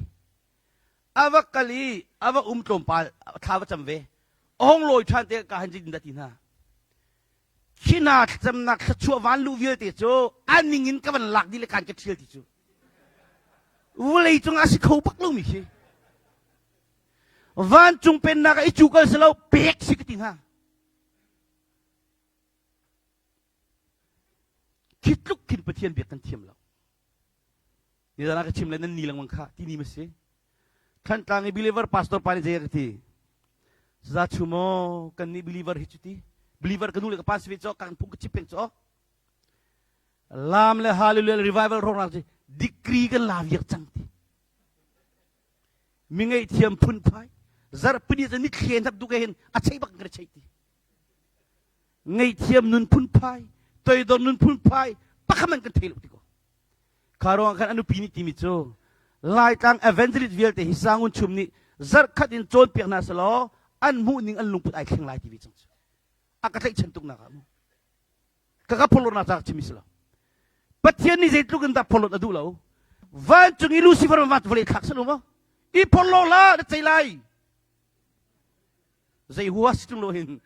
A va kal i a va um tlawmpal thla va cam ve. A hong lawi ṭhan te ka han zeitin dah ti hna. Khi hna thlacamnak thluachuah van luh vialte cu a ning in ka van lak dih le kaan ka ṭhial ti cu. Vawlei cung ah a si kho bak lomi khi. Vancung pennak ah i cu kal si lo pek si ka ti hnga. Khi tluk khin Pathian biak kan thiam lo. Nizan ah ka chim le nan ni lengmang kha ti ni ma si. Thantlang i believer pastor pa nih zei a ka ti. Za chu maw kan nih believer hi cu ti. Believer ka nu le ka pa si ve cawk kan phung ka chip peng cawk. Lam le hallelujah revival rong rak degree kan la viak cang ti. Mi ngaihthiam phunphai zarhpini cu nithli hnap duk hin a chei bak kan chei ti. Ngaihthiam nun phunphai, toidor nun phunphai pakhat man kan thei lo ti ko. Kha ruang khan a nupi nih timi cu Laitlang evangelist vialte hi Sangun chum nih zarhkhat in cawnpiak hna selaw an hmuh ning an lungput ai thleng lai ti ve cang cu. A ka tlaihchan tuk nak ah mu. Ka ka phorhlawtnak ca ka chim si lo. Pathian nih zeitluk in dah phorhlawt a duh lo. Vancung i Lucifer van vawlei thlak sanu maw? I phorhlaw hlah na cei lai. Zei hua si tung lo hin.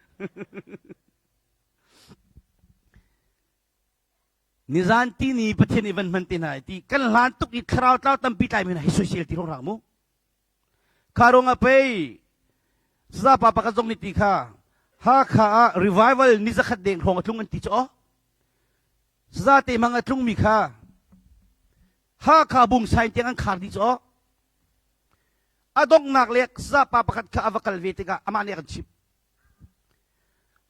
Nizan ti ni Pathian i van hman te hna ti kan hlan tuk i thlarau tlau tampi tlai mi hna hi soisel ti rong mu. Kha ruang ah pei Sazapa pakhat zong nih ti kha Hakha ah revival ni zakhat deng hrawng a tlung an ti cu aw. Saza te hmang a tlungmi kha Hakha bungsain tiang an khar dih cu aw. A donghnak le sazapa pakhat kha a va kal ve tikah amah nih a kan chimh.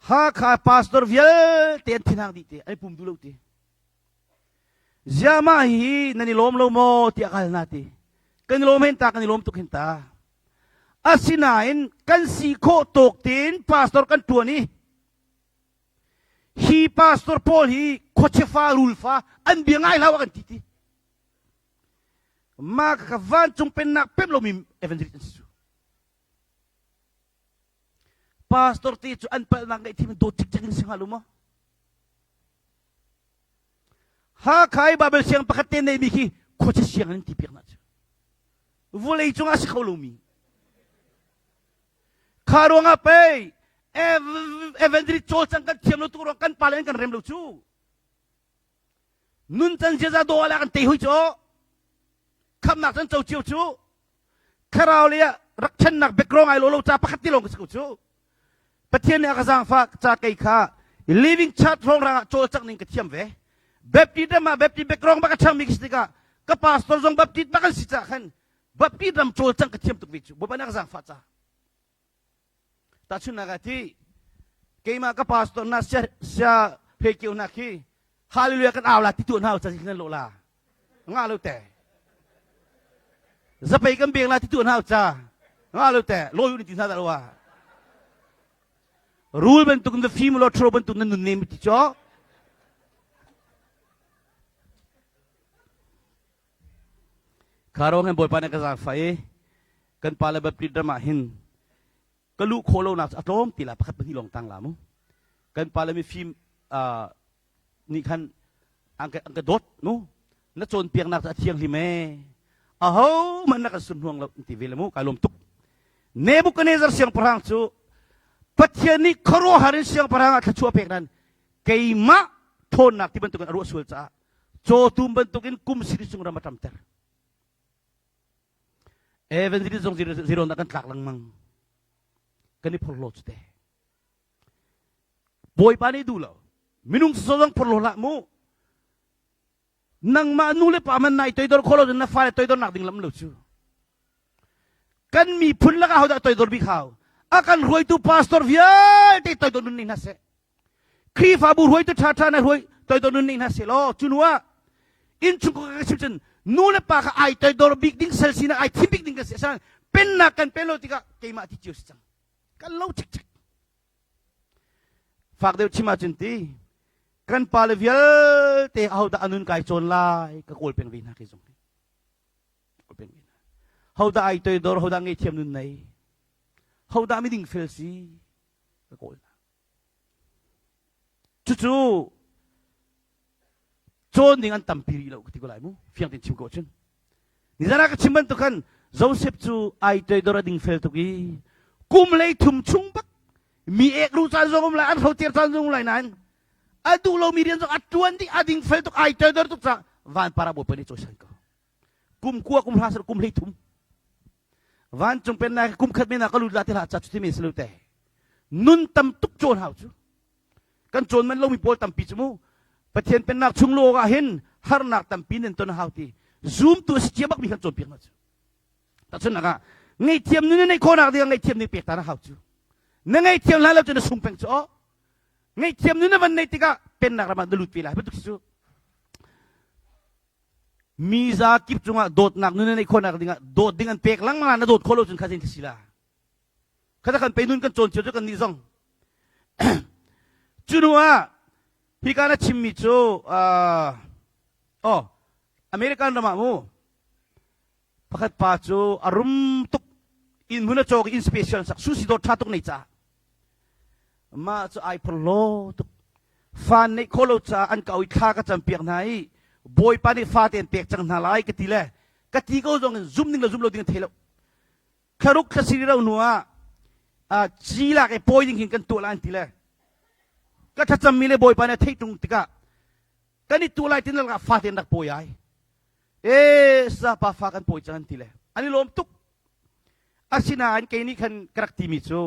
Hakha pastor vialte an thinhang dih te, an i pum duh lo ti. Ziah mah hi nan i lawm lo maw tiah ka hal hna ti. Kan i lawm hen ta, kan i lawm tuk hin ta. Asinain kan si khawh tawk tein pastor kan ṭuan i hi pastor pawl hi khuachefa rulfa an bia ngai hlah kan ti ti. Mah ka vancung pennak pemh lomi evangelist an si cu. Pastor te cu an palhnak ngaihthiam dawt cikcek in si hnga lo maw? Hakha i Babel siang pakhat te neimi khi khuacha siang an ti piak na cu. Vulei cungah a si kho lomi. Kha ruangah pei evangelist cawlcang kan thiam lo tuk ruang kan pa le an kan rem lo cu. Nun can ziaza dawh ah kan tei hui cu. Khamnak can co cio cu. Thlarau lei ah rak ṭhennak background ai lo lo ca pakhat ti lawng ka si ko cu. Pathian nih a ka zaangfah ca kei kha living church hrawng ah cawlcangh ning ka thiam ve. Baptist ram ah Baptist background bak a ṭhangmi ka si tikah ka pastor zong Baptist bak an si caah khan Baptist ram cawlcangh ka thiam tuk ve cu. Bawipa nih a ka zaangfah ca. Tahchunhnak ah ti keimah ka pastor na sia sia hlei kio hna khi hallelujah kan au la ti tu hna ca nan lo la nga lo te zapei kan beng la ti tu hna ca nga lo te lawi ni ti hna dah lo wa rul bantuk na fim lo thro bantuk na nun nem ti cho Kha rong hin Bawipa nih ka zaangfah i kan pa le Baptist ram ah hin ka luh khawh lonak cu a tlawm ti la pakhat pahnih lawng tang la mu. Kan pa le mifim nih khan an ka, an ka dawt mu. Na cawnpiaknak cu a thianghlim ee. Aho hmanh na kan sunhnuang lo ti ve le mu kai lawm tuk. Nebuchadnezzar siangpahrang cu. Pathian nih khuaruahhar in siangpahrang ah thluachuah pek nan keimah ṭhawnnak ti bantukin a ruah sual caah cawtum bantukin kum siri chung ram a ṭamter. Evangelist zong zero na kan tlak lengmang. Kan i phorhlaw cu te. Bawipa nih duh lo. Minung zong phorhlaw hlah mu. Nangmah nu le pa man nai toidor kho lo na fale toidor nak ding lam lo cu. Kan miphun lakah hodah toidor bik hau? A kan hruaitu pastor vialte toidor nun nei hna seh. Khrihfabu hruaitu ṭhaṭha na hruai toidor nun nei hna seh law cu hnu ah innchung ka chim cun nu le pa kha ai toidor bik ding sal sinak ai thim bik ding kan si. Asinain pennak kan pen lo tikah keimah ti cio si cang. Kan lo cikcek. Fak deuh chim ahcun ti kan pale vialte ahodah a nun kai cawn lai ka kawl peng ve hna kei zong hi. Kawl peng ve hna. Hodah ai toidor, hodah ngeihthiam nun nei, hodah miding fel si ka kawl hna. Cucu cawn ding an tampi rih lo ka ti ko lai mu fiang tein chim ko cun nizan ah ka chim bantuk khan Joseph cu ai toidor a ding fel tuk i kum lei thum chung bak mi ek ru caan zong um lai an hrocer caan zong um lai nain a duh lomi rian zong a tuan dih a ding fel tuk ai toidor tuk ca van para bawipa nih cawisan ko kum kua kum hra kum hlei thum vancung pennak kum khat men ah ka lut la ti hlah ca cu ti men si lo te nun tam tuk cawn hau cu kan cawn man lomi pawl tampi cu mu Pathian pennak chung lu ah hin harnak tampi nan ton hau ti zoom tu si cia bak mi kan cawnpiak hna cu tahchunhnak ah ngaihthiam nun na neih khawhnak ding ngaihthiam ning pek ta na hau cu na ngaihthiam hlan lo cu na sung peng cu aw ngaihthiam nun na van neih tikah pennak ram ah na lut ve lai bantuk cu mi za kip cungah dawtnak nun na neih khawhnak dingah dawt ding an pek lengmang na dawt khawh lo cun kha zein si la Khata kan pe nun kan cawn cio cu kan nih zong. Cu hnu ah hika na chimmi cu uh, oh American ram ah mu pakhat pa cu a rum tuk inn hmun a cawk inn special sak sushi dawr tha tuk nei ca mah cu ai phorhlaw tuk fa neih kho lo ca an ka oi thla ka cam piak hna i bawipa nih fa te an pek cang hna lai ka ti le ka ti ko zong in zum ding le zum lo ding an thei lo thlaruk thla siri ro hnu ah ci lak i pawi ding hin kan tuah lai an ti le ka thlacammi le bawipa nih a theih tung tikah kan i tuah lai tin lakah fate an rak pawi ai e sapa fa kan pawi cang an ti le an i lawm tuk asinain kei nih khan ka rak timi cu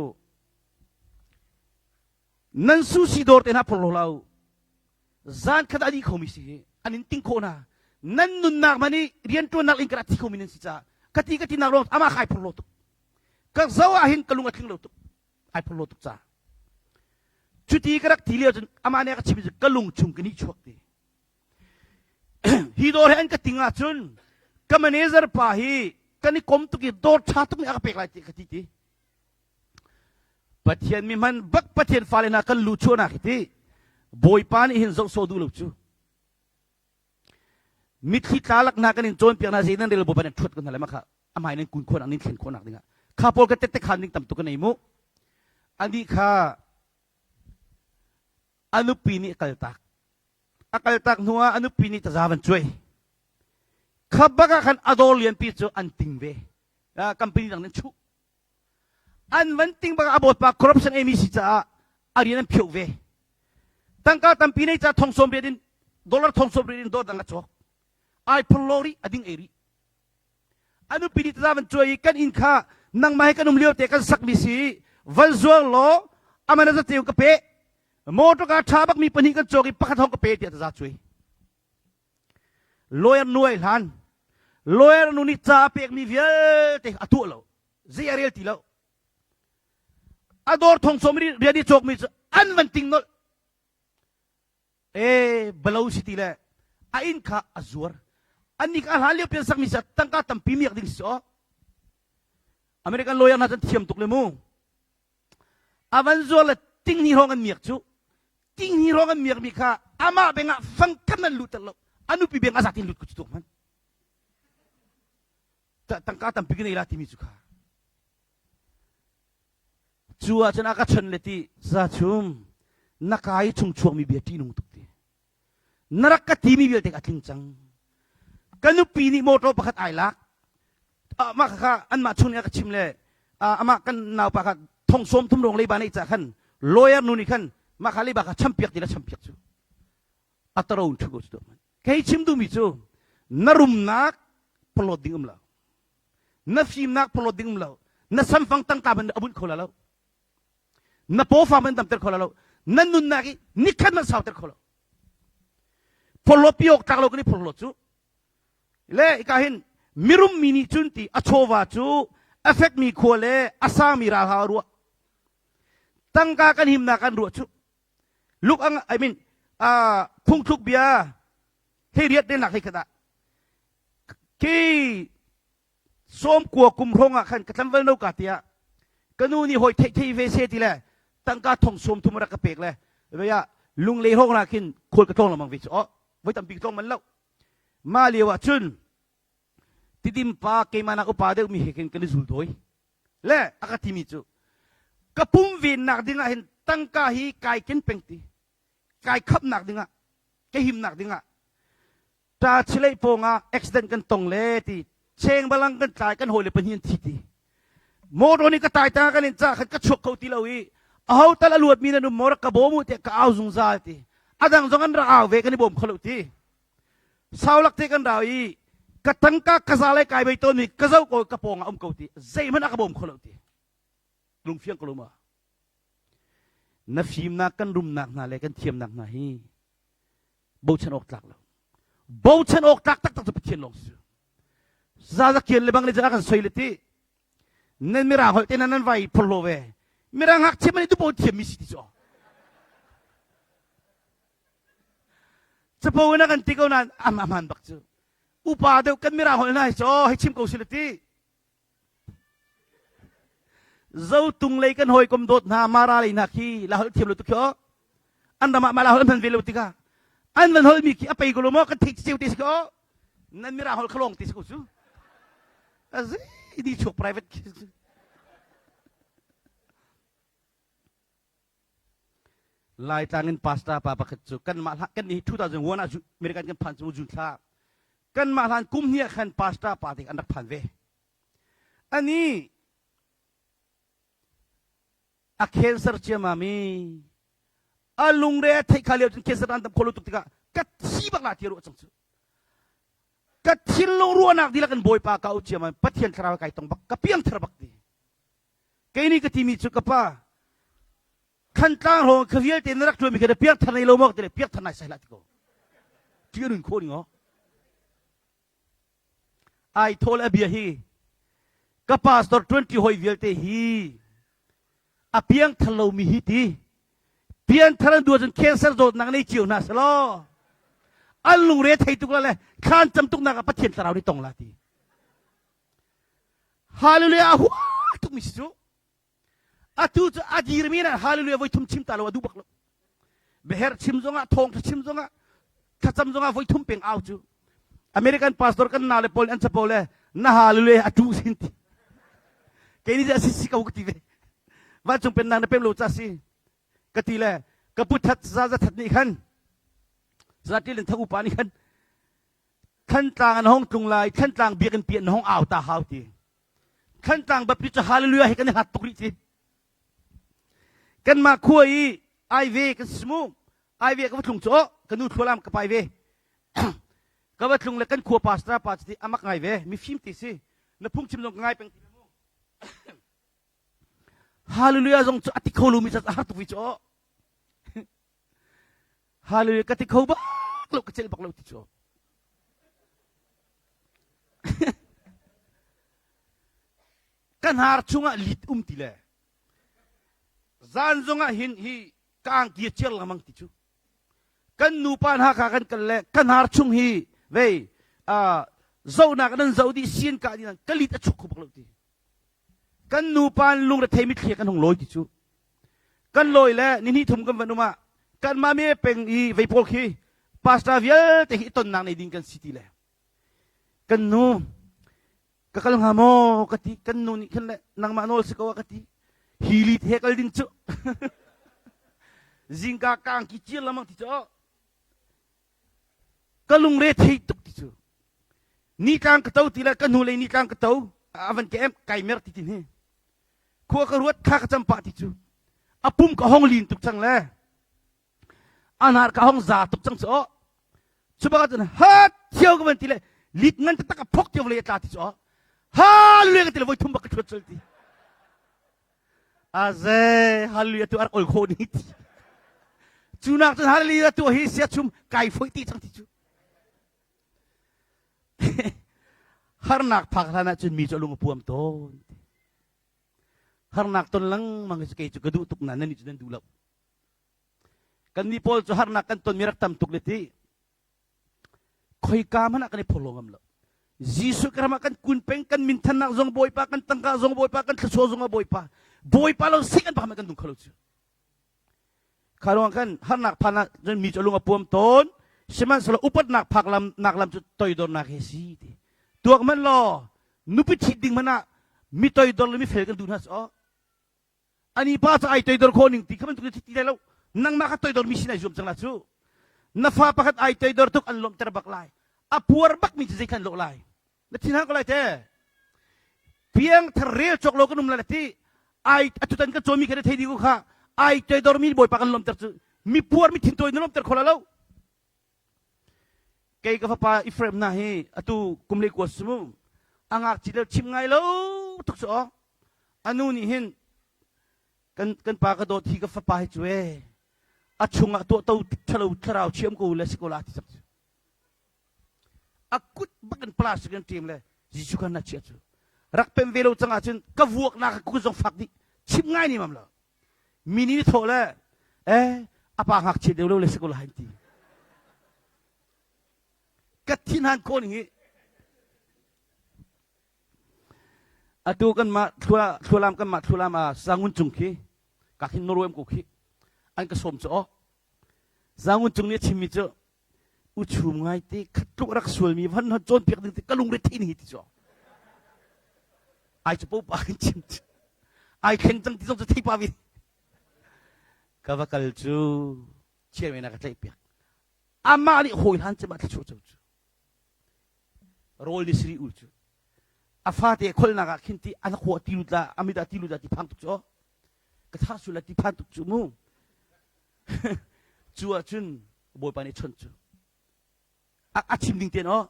nan sushi dawr te hna phor lo zan khat a dih khomi si hi an in ting khawh hna nan nunnak man i rianṭuannak in ka rak thi khomi nan si caah ka ti ka ti nak ruang amah kha ai phor lo tuk ka zo ah hin ka lung a tling lo tuk ai phor lo tuk ca cuti ka rak ti lio cun amah nih a ka chim ka lung chung ka nih chuak ti hi dawr he an ka ting ahcun ka manager pa hi kan i kom tuk i dawr ṭha tuk nih a ka pek lai ti ka ti ti Pathian mi hman bak Pathian fale hna kan lu chuahnak hi ti Bawipa nih hin zoh sawh duh lo cu mitthli tla lak hna kan in cawnpiak hna zei nan rel Bawipa nan ṭhuat ko hna le makha amai nan kun khawhnak nin thlen khawhnak dingah kha pawl ka tette khan ding tam tuk ka nei mu anih kha a nupi nih a kaltak a kaltak hnu ah a nupi nih taza van cuai kha bak ah khan a dawr lianpi cu an ting ve company dang nih chuh An van ting bak a bawipa corruption emi si caah a rian an phioh ve. Tangka tampi nei ca thong sawm riat in dollar thong sawm riat in dawr dang a cawk. Ai phorlo rih a ding ei rih. A nupi nih taza van cuai i kan inn kha nangmah he kan um lio te kan sakmi si van zuang law aman a zateu ka pe motor car tha bak mi pahnih kan cawk i pakhat hong ka pe tiah taza cuai. Lawyer nu ai hlan. Lawyer nu nih ca a pekmi vialte a tuah lo. Zei a rel ti lo. A dawr thong sawm rian i cawkmi cu an van ting nolh. E balo si ti le a inn kha a zuar. Annih kha a hlan lio pian sakmi sa tangka tampi miak ding si aw. American lawyer hna cun thiam tuk le mu. A van zuar le tinghnih hrawng an miak cu tinghnih hrawng an miakmi kha amah beng ah fangkhat nan luhter lo a nupi beng a zatin lut ko cu tuk hman tangka tampi ka nei la timi cu kha cu ah cun a ka chon le ti za chum na ka i chung chuakmi bia ṭihnung tuk ti na rak ka timi vialte a tling cang ka nupi nih motor pakhat ai lak mah kha anmah chung nih a ka chim le amah kan naupa kha. Thong sawm thum rong leiba nei ca khan lawyer nu nih khan mah kha leiba kha champiak ti la champiak cu. A taro in thu ko cu. Kei chim duhmi cu na rumnak phorhlawt ding um lo. Na fimnak phorhlawt ding um lo. Na samfang tangka man a bunh kho la lo. Na pawfa man damter kho la lo. Na nunnak i nikhat man sauter kho lo. Phorhlawt pi awk tlak lo kan i phorhlawt cu. Le ika hin mirum mi nih cun ti a chawva cu a fekmi khua le a sangmi ralhau a ruah. Tangka kan himnak kan ruah cu. Luk ang I mean uh, phungthluk bia hei riat den nak hei khat ah khi sawm kua kum hrawng ah khan ka tlamval no ka tiah ka nu nih hoi theih thei ve se ti le tangka thong sawm thum rak ka pek le vei ah lunglei hrawng na khin khual ka tlawng lamang ve cu oh voi tampi tlawng man lo ma lio ah cun tidim pa keimah nak upa deuh mi he khin kan i zul dawi le a ka timi cu ka pum vennak ding ah hin tangka hi kai ken peng ti kai khapnak ding ah ka himnak ding ah ta chilei pawng ah accident kan tong le ti cheng balang kan tlai kan hawi le pahnih an thi ti motor nih ka tai tang kan in ca khan ka chuak kho ti lo i aho tal a luat mi nan um maw rak ka bawm u tiah ka au zungzal ti adang zong an rak au ve kan i bawm kho lo ti Saulak te kan rau i ka tangka ka za lai kai bai tawn mi ka zo ko ka pawng ah um ko ti zeihmanh a ka bawm kho lo ti lungfiang ko lo ma na fimnak kan rumnak hna le kan thiamnak hna hi bochan awk tlak lo bochan awk tlak taktak cu Pathian lawng si zazakian le bang le kan soi le ti nan mirang holh te nan nan vai phorlo ve mirang ngakchia man i dupo thiam mi si ti cu Capo in a kan ti ko nain a hmaan bak cu. Upa deuh kan mirang holh hna hi cu hei chim ko sila ti. Zotung lei kan hawikom dawt hna Mara lei hna khi la holh thiam lo tuk khi aw. An ram ah mah la holh an hman ve lo tikah an van holh mi khi a pei ko lo maw kan theih ceu te si ko aw. Nan mirang holh kha lawng te si ko cu. Azi di chuak private khi. Laitlang in pastor pa pakhat cu kanmah hlan kan nih 2001 ah American kan phan cu June thla kanmah hlan kum hnih ah khan pastor pa te an rak phan ve. Ani a cancer ciamami a lungre a theih kha lio cun cancer an tam kholo tuk tikah ka thi bak la ti ruah cang cu ka thinlung ruahnak dihlak in bawipa ka au ciamam pathian thlarau kai tong bak ka piangthar bak ti Kei nih ka timi cu ka pa Thantlang hrawng kha vialte na rak ṭuanmi kha na piangthar nei lo maw ti le piangthar nai sai hlah ti ko. Ṭih a nun khawh ning aw. Ai thawl a bia hi ka pastor 20 hoi vialte hi a piangthar lomi hi ti piangthar an duah cun cancer zawtnak nei cio hna selaw an lungre thei tuk la le thlan cam tuk nak ah Pathian thlarau nih tong la ti Hallelujah a hua tukmi si cu. Atu cu a dirmi na hallelujah voi thum chim ta lo a duh bak lo. Beher chim zongah thawngtha chim zongah thlacam zongah voi thum peng au cu. American pastor kan nau le pawl an capo le na hallelujah a tu sin ti. Kei nih a si si ko ka ti ve. Vancung pennak na pem lo ca si. Ka ti le ka pu that za za that nih khan zatil in tha upa nih khan Thantlang an hong tlung lai, Thantlang biakinn pi an hong au ta hau ti. Thantlang Baptist cu hallelujah he kan i hlat tuk rih ti. Kanmah khua i ai ve kan si mu. Ai ve ka va tlung cu oh ka nu thlualam ka pai ve. ka va tlung le kan khua pastor pa cu ti amak ngai ve mifim ti si. Na phungchim zong ka ngai peng ti mu. Hallelujah zong cu a ti kho lomi ca a har tuk vi cu oh. Hallelujah ka ti kho bak lo ka celh bak lo ti cu. Ka hnar chungah lit um ti le zan zongah hin hi ka angki a ciar lengmang ti cu. Kan nupa hna kha kan kal le ka hnar chung hi vei zohnak nan zoh dih sin ka dih ka lit a chuk kho bak lo ti. Kan nupa lungre mitthli kan hung lawi ti cu. Kan lawi le ni hnih thum kan van um ah kanmah me peng i vei pawl khi pastor vialte hi tonnak nei ding kan si ti le kan nu ka kal hnga maw ka ti kan nu nih khan le nangmah nawl si ko ah ka ti hi lit he kal ding cu zingka kang ki cir lamang ti cu ka lungre thei tuk ti cu ni tlang ka to ti le ka hnu lei ni tlang ka to avan ke em kai mer ti tin hi. Khua ka ruat kha ka cam pah ti cu. A pum ka hong lin tuk cang le. A hnar ka hong za tuk cang cu aw. Cu bak cun hat thio ka van ti le lit ngan taktak a phok tio vawlei a tla ti cu aw. Hallelujah ka ti le voi thum bak ka thuat col ti. Aze hallelujah tu ar ol kho ni ti. Cu nak cun hallelujah tu hi sia chum kai foi ti cang ti cu. Harnak phak hlan ah cun mi cu a lung a puam tawn. Harnak ton lengmang hi kei cu ka duh tuk na nan nih cu nan duh lo. Kan nih pawl cu harnak kan ton mi rak tam tuk le ti. Khoika hmanh ah kan i phorhlaw ngam lo. Jesuh ka ram ah kan kun peng kan minthannak zong Bawipa kan tangka zong Bawipa kan thluachuah zong ah Bawipa Bawipa lo sik an pakhat kan dung kho lo cu. Kha ruang khan harnak phan ah cun mi cu a lung a puam tawn. Sihmanhsehlaw upatnak phak lam nak lam cu toidornak he si ti. Tuak hmanh law nupi ṭhit ding hmanh ah mi toidor le mi fel kan duh hna aw. Ani pa cu ai toidor khawh ning ti kha bantuk ti lai lo. Nangmah kha toidor mi sin ai zuam cang la cu. Na fa pakhat ai toidor tuk an lawmhter bak lai. A puar bak mi cu zei khan lawh lai. Na thin hang ko lai te. Piang thar rel cawk lo kan um lai ti. Ai atutan kan cawmi kha thei dih ko kha. Ai toidor mi bawipa kan lawmhter cu mi puar mi thintawi na lawmhter kho la lo. Kei ka fapa Ephraim na hi atu kum le kua sumu a ngakchi le chim ngai lo tuk cu aw. Anu nih hin kan kan pa ka dawt hi ka fapa hi cu e a chungah tuahto thalo thlarau chiam ko le si ko la ti cang cu. A kut bak in plastic in ṭim le Jesuh khan na chia cu. Rak pem ve lo cang ahcun ka vuaknak ka kut zong fak dih. Chim ngai ni mam lo. Mi nih thawh le eh a pa ngakchia deuh lo le si ko lai ti. Ka thin han ko ning hi. Atu kan mah thlualam kan mah thlualam a sangun cung khi ka khin Norway ko khi an ka sawm cu aw. Zangun cung nih a chimmi cu u chum ngai te khat tluk rak sualmi van hon cawnpiak ding te ka lungre thei ni ti cu ai cu popa kan chim ai thleng cang ti zong cu thei pa vi ka va kal cu chairman a ka tlaih piak amah nih hawi hlan cem ah thluachuah co cu rawl ni siri ul cu a fate kholnak ah khin ti an khua ti lut la amit ah ti lut la ti phang tuk cu ka thar sul la ti phan tuk cu mu cu ahcun Bawipa nih chawnh cu a chim ding ten aw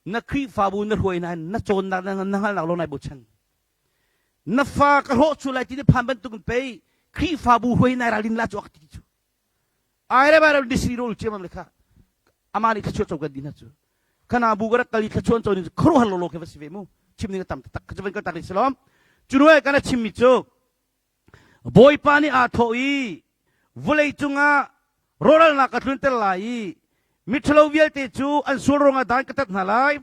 na Khrihfabu na hruai na na cawnnak na na hngalhnak lawng nai bochan na fa ka hrawh chu lai ti na phan bantuk in pei Khrihfabu hruai nai ralrin la cu ak ti cu ai re bai re disri rol chiamam le kha ama nih thluachuah co kan di hna cu khana bu ka rak kal i thluachuah co ni khuaruahhar lawlaw khi va si ve mu chim ding a tam tak ka van kal tak rih silom cu nuai kana chimmi cu Bawipa nih aa thawh i vawlei cungah rawhralnak ka tlunter lai i miṭhalo vialte cu an sual ruangah dan ka tat hna lai,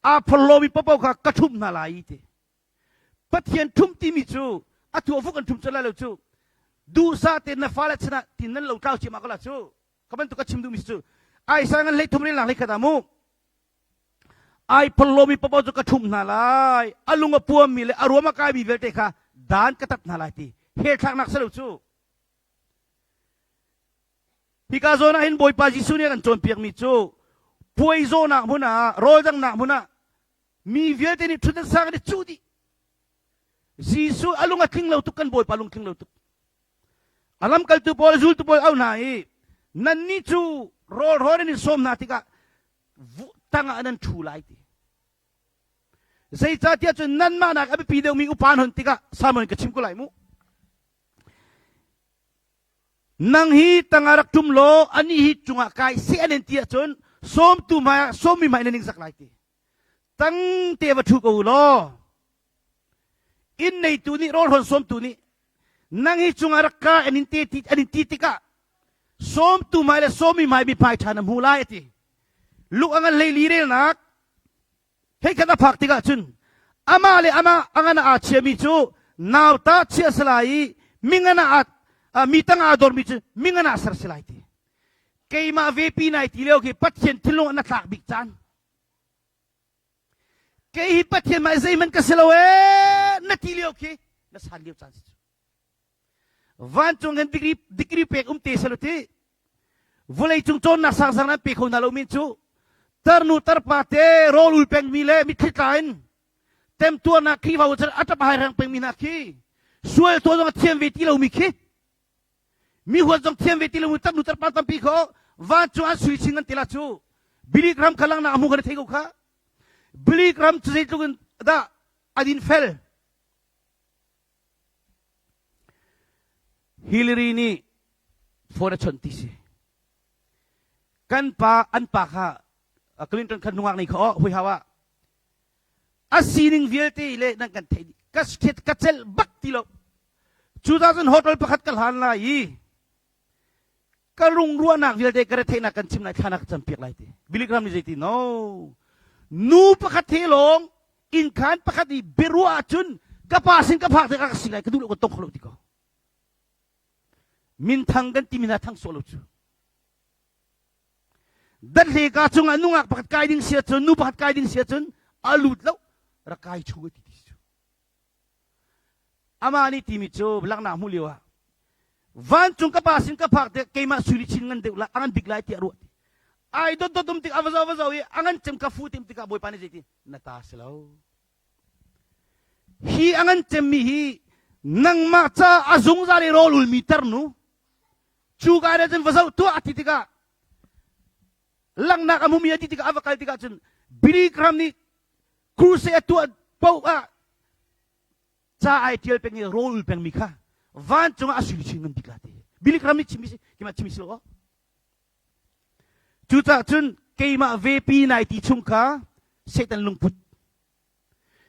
aa phorhlawmi paohpaoh kha ka ṭhumh hna lai ti. Pathian ṭhumh timi cu atu a vuk an ṭhumh colh lai lo cu. Duhsah tein na fale chan ah tin nan lo tlau ciammah ko la cu. Ka bantuk ka chim duhmi cu Isaiah ngan hlei thum rin lang hlei khat ah mu. Ai phorhlawmi paoh cu ka ṭhumh hna lai. A lung a puammi le a ruam a kaimi vialte kha dan ka tat hna lai ti hell thlaknak si lo cu. Hika zawn ah hin Bawipa Jesuh nih a kan cawnpiakmi cu puai zawhnak hmun ah rawl danghnak hmun ah mi vialte nih ṭhut an sang an i cuh dih. Jesuh a lung a tling lo tuk kan Bawipa lung tling lo tuk. A lamkaltu pawl zultu pawl au hna i nannih cu rawl rawn in sawm hna tikah tangah nan ṭhu lai ti. Zeicahtiah cun nanmah nak a biapi deuhmi upa an hon tikah Simon ka chim ko lai mu. Nang hi tangah rak ṭum law anih hi cungah kai seh an in ti ahcun sawmtu hmaiah sawmmi hmai na ningzak lai ti. Tang te va ṭhu ko u law inn neitu nih rawl hrawn sawmtu nih nang hi cungah rak ka an in te ti an in ti tikah sawmtu hmai le sawmi hmai mi hmai ṭha na hmu lai a ti. Luk a ngan hleili relnak heikhat a phak tikah cun amah le amah a ngan aa chiami cu nauta chia si lai i mingan ah mi tang aa dormi cu mingan ah ser si lai ti. Keimah vepi nai ti lio khi Pathian thinlung ah na tlak bik caan. Kei hi Pathian mah zeihmanh ka si lo ee na ti lio khi na san lio caan si cu. Vancung hin degree, degree pek um te selo ti. Vawlei cung cawnnak sangsang nan pe kho hna lo min cu tarnu tarpa te rawl ul pengmi le mitthli tla in. Temtuarnak Khrihfabu chan a ṭap hai reng pengmi hna khi sual tuah zong a thiam ve ti lomi khi mi huat zong thiam ve ti lomi tarnu tarpa tampi kho vancung an sui chin an ti la cu Billy Graham kha langnak a hmu kan i thei ko kha Billy Graham cu zeitluk in dah a din fel Hillary nih phone a chawnh ti si kan pa an pa kha Clinton kha nungak nei kha oh hui hau ah a sining vialte le nan kan theih ka ka celh bak ti lo 2000 hotel pakhat ka hlan lai i ka rungruahnak vialte ka retheihnak kan chim lai thlana ka campiak lai ti Billy Graham nih zeiti no nu pakhat he lawng innkhan pakhat i biaruah ahcun ka pa sin ka phak tikah ka si lai ka duh lo ka tong kho lo ti ko minthang kan timi hna thang sawh lo cu Dathleka cungah nungak pakhat kai ding si ahcun nu pakhat kai ding si ahcun a lut lo rak kai chung a ti ti cu. Amah nih timi cu laknak hmuh lio ah vancung ka pa sin ka phak tik keimah sui chin ngan deuh la a ngan bik lai tiah ruah ti. Ai dot dot um tik a va zo va zo i a ngan cem ka fu tim tikah Bawipa nih zeiti na ta si lo. Hi a ngan cemmi hi nangmah ca a zungzal i rawl ulmi tarnu Cu ka nih cun va zoh tuah a ti tikah langhnak a hmumi a ti tikah a va kal tikah cun Billy Graham nih crusade a tuah paoh ah ca ai ṭial peng i rawl ul pengmi kha vancung ah a sui chin ngan bik la ti. Billy Graham nih chimmi si keimah chimmi si lo aw. Cucaah cun keimah vepi nai ti chung kha Satan lungput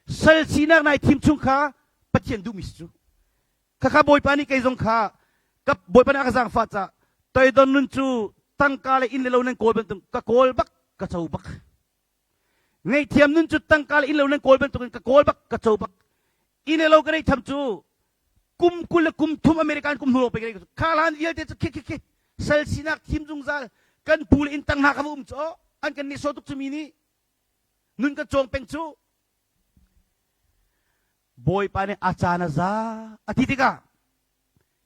sal sinak nai thim chung kha Pathian duhmi si cu. Khakha Bawipa nih kei zong kha ka Bawipa nih a ka zaangfah caah toidon nun cu tangka le inn le lo nan kawl bantuk ka kawl bak ka co bak. Ngaihthiam nun cu tangka le inn lo nan kawl bantukin ka kawl bak ka co bak. Inn le lo ka neih tham cu kum 20 le kum thum American kum hnu pe ka kha hlan vialte cu khi khi khi sal sinak thim zungzal kan pu le inn tang hna kha va um cu an kan nih so tuk cu mi nih nun kan cawng peng cu Bawipa nih a caan a za a ti tikah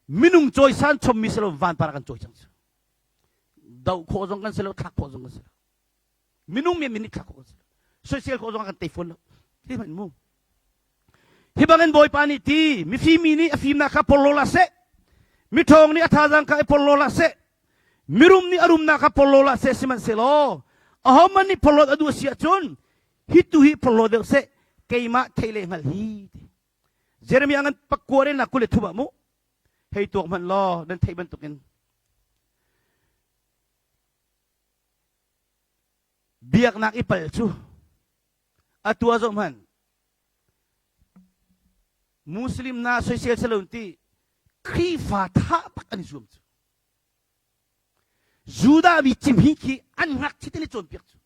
minung cawisan chommi si lo vanpar kan cawi cang cu. Doh khawh zong kan si lo, thlak khawh zong kan si lo. Minung men nih thlak khawh kan si lo. Soisel khawh zong kan tei fawn lo. Hi hmanh mu. Hi bangin Bawipa nih ti mifim mi nih a fimnak kha porhlaw hlah seh. Miṭhawng nih a thazaang kha i porhlaw hlah seh. Mirum nih a rumnak kha porhlaw hlah seh sihmanhsehlaw ahohmanh nih porhlawt a duh a si ahcun hi tu hi phorhlaw deuh seh keimah thei le hngal hi ti Jeremiah ngan pakua re na kule thum ah mu hei tuak hmanh law nan theih bantukin biaknak i pal cu atua zoh hmanh Muslim na soisel salon ti Khrihfa tha bak an i zuam cu Judah mi cimhi khi an ngakchit in i cawnpiak cu.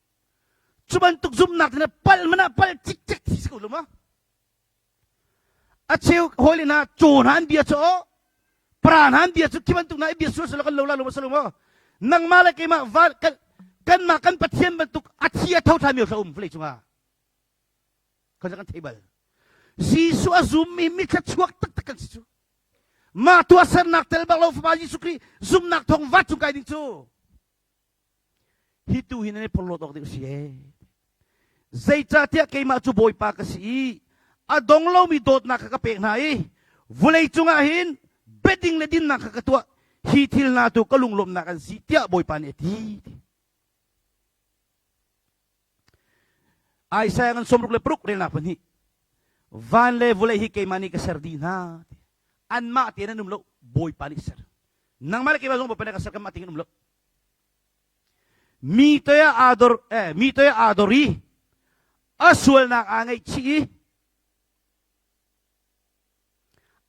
Cu bantuk zumhnak in pal man ah pal cikcek thi si ko lo ma? A cheu hawi le hna caw hna an bia cu pra hna an bia cu khi bantuk na i bia sual selo kan lo la lo ma selo ma? Nangmah le keimah val kan kanmah kan Pathian bantuk a thi a tho ṭhami hla um vawlei cungah. Kan kan thei bal. Jesuh a zummi mithla chuak taktak kan si cu. Mah tuahsernak tel bak lo Fapa Jesuh Khrih zumhnak thawng vat cung kai ding cu hi tu hi nan i phorhlawt awk ding a si ee. Zeicahtiah keimah cu Bawipa ka si i a dong lomi dawtnak kha ka pek hna i vawlei cungah hin biading le dinnak kha ka tuah hi thil hna tu ka lunglawmhnak an si tiah Bawipa nih a ti. Isaiah ngan 66 relnak pahnih van le vawlei hi keimah nih ka ser dih hna anmah tein an um lo Bawipa nih ser nangmah le keimah zong Bawipa nih ka ser kanmah tein an um lo mi toi ah aa dor eh, mi toi ah aa dor i a sualnak aa ngaihchih i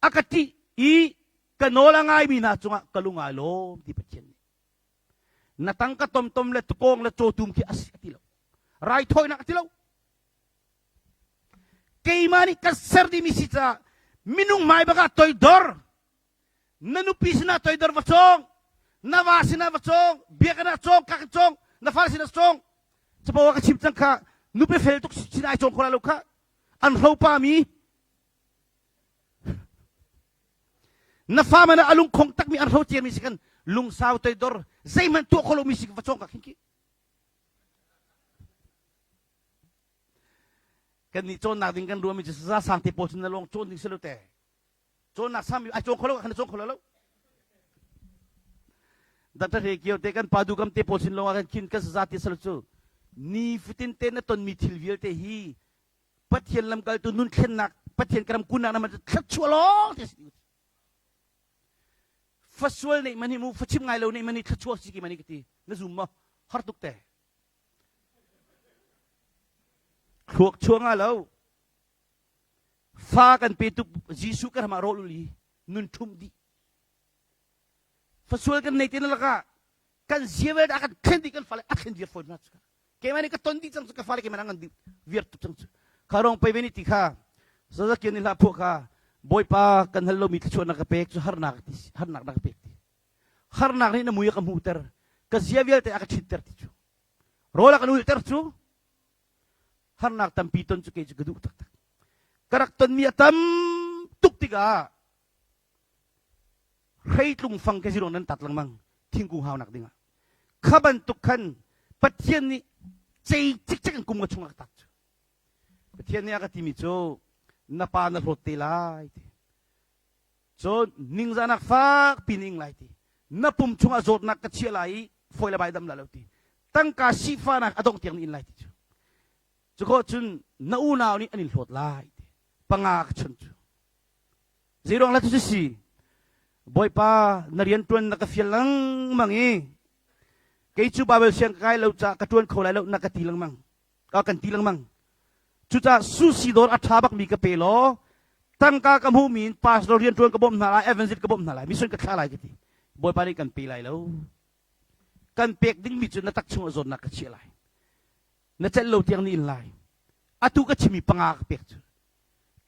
a ka ṭih i ka nawl a ngaimi hna cungah ka lung aa lawm ti Pathian nih na tangka tomtom le tukawng le cawtum khi a si a ti lo raithawinak a ti lo keimah nih ka ser dimi si caah minung hmai bak ah toidor na nupi sinah toidor va cawng na va sinah va cawng biakinn ah cawng kak cawng na fale sinah cawng capo ah ka chim cang kha nupi fel tuk sin ai cawng kho lai lo kha an hropa mi Na fa man ah a lungkhong takmi an hro ciami si kan lungsau toidor zeihmanh tuah kho lomi si va cawng ka khin khi. Kan nih cawnnak ding kan ruahmi cu saza sang te pawl cun na lawng cawn ding si lo te. Cawnnak sang ai cawng kho lo kan cawng kho lo. Dr. He Kio te kan pa du kam te pawl sin lawng ah kan khin kan saza ti sal cu ni fatin te na tonmi thil vialte hi Pathian lamkaltu nun thlennak Pathian karam kunnak na man thluachuah lawng te si. Fasual neih man hi mu fachim ngai lo neih man hi thluachuah si ki man hi ka ti na zum maw har tuk te. Thluak chuah nga lo. Fa kan pe tuk Jesuh kan ramah rawl ul i nun ṭhum dih. Fasual kan nei te na lakah kan zia vel dah kan thlen dih kan fale a thlen viar fawn hna cu. Keimah nih ka ton dih cang cu ka fale keimah ngan dih viar tuk cang cu. Kha rong pei ve ni ti kha zazakian ni hlah phuah kha Bawipa kan hal lomi thluachuah na ka pek cu harnak ti harnak na ka pek ti. Harnak nih na mui a ka hmuhter ka zia vialte a ka ṭhitter ti cu. Rawl a kan ulhter cu harnak tampi ton cu kei cu ka duh taktak. Ka rak tonmi a tam tuk tikah hreitlung fang ke zirong nan tat lengmang thingkung haunak dingah. Kha bantuk khan Pathian nih cei cikcek in kum ka chung a ka tat cu. Pathian nih a ka timi cu na pa na hlawt te lai ti. Cun ningzahnak fak pi ning lai ti. Na pum chungah zawtnak ka chiah lai i fawi le bai dam lai lo ti. Tangka sifahnak a dongh tiang na in lai ti cu. Cu khawh cun na unau nih an in hlawt lai ti. Panga ka chun cu. Zeiruang la cu si? Bawipa na rian ṭuan na ka fial lengmang i kei cu Baibal siang ka kai lo caah ka ṭuan kho lai lo na ka ti lengmang. Ka kan ti lengmang. Cucaah sushi dawr a ṭha bakmi ka pe law tangka ka hmuhmi in pastor rian ṭuan ka bawmh hna lai, evangelist ka bawmh hna lai, mission ka thlah lai ka ti. Bawipa nih kan pe lai lo. Kan pek dingmi cu na tak chungah zawtnak ka chiah lai. Na celh lo tiang ni in lai. Atu ka chimmi panga ka pek cu.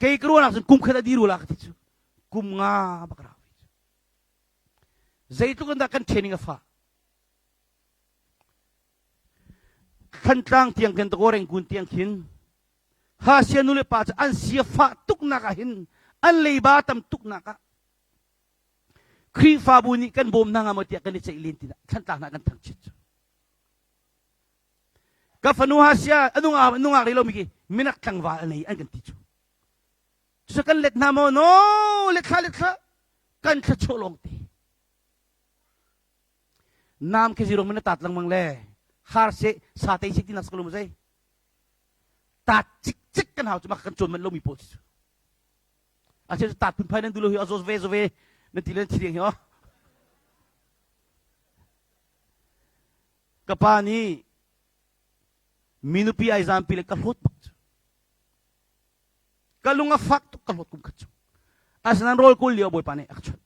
Kei ka ruahnak cun kum khat a dir ula ka ti cu. Kum nga bak rau cu. Zeitluk in dah kan training a fah. Thantlang tiang khin Tagore kun tiang khin Hasia nu le pa cu an sia fah tuknak ah hin an leiba tam tuknak ah Khrihfabu nih kan bawm hna hnga maw tiah kan i ceih len ti Thantlang hna kan thangchiat cu. Ka fanu Hasia a nungak nungak rih lomi khi minak tlangval a nei an kan ti cu. Cucu kan let hna maw? No, let thla let thla kan thluachuah lawng te. Nam khi zirong na tat lengmang le har se sa te si ti nak sakalum zei tat cik cik kan hau cu mak kan cawn man lomi pawl cu a che tat phun phai nan du lo hi a zo ve zo ve nan ti le thi ding hi o ka pa nih minupi ai zampi le ka hlawt bak cu ka lung a fak tuk ka hlawt kum khat chung asinain rawl kul lio bawipa nih a ka chawnh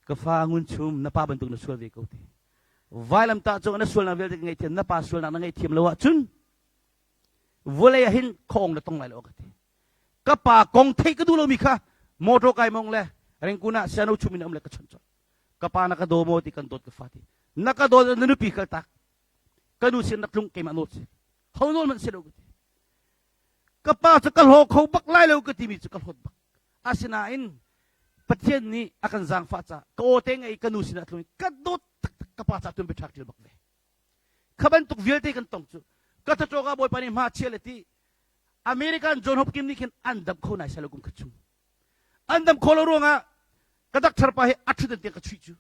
ka fa ngun chum na pa bantuk na sual ve ko ti vailam tah cung na sualnak vialte ka ngaihthiam na pa sualnak na ngaihthiam lo ahcun vawlei ah hin khong na tong lai lo ka ti ka pa kong theih ka duh lomi kha motor kai mong le rengkun ah siano chum in um le ka chon chon ka pa na ka daw maw ti kan dawt ka fa ti na ka dawt na nupi kal tak ka nu sin rak tlung keimah nawl si ho nawl man si lo ka ti ka pa cu ka hlaw kho bak lai lo ka timi cu ka hlawt bak asinain Pathian nih a kan zaangfah caah ka aw te ngei ka nu sinah tlung ka dawt taktak ka pa caah tun biaṭhak ṭil bak ve kha bantuk vialte kan tong cu ka thatawk ah Bawipa nih hma chia le ti American John Hopkins nih khin an dam kho nai selo kum khat chung an dam kho lo ruangah ka doctor pa hi a ṭhut tiang ka chuih cu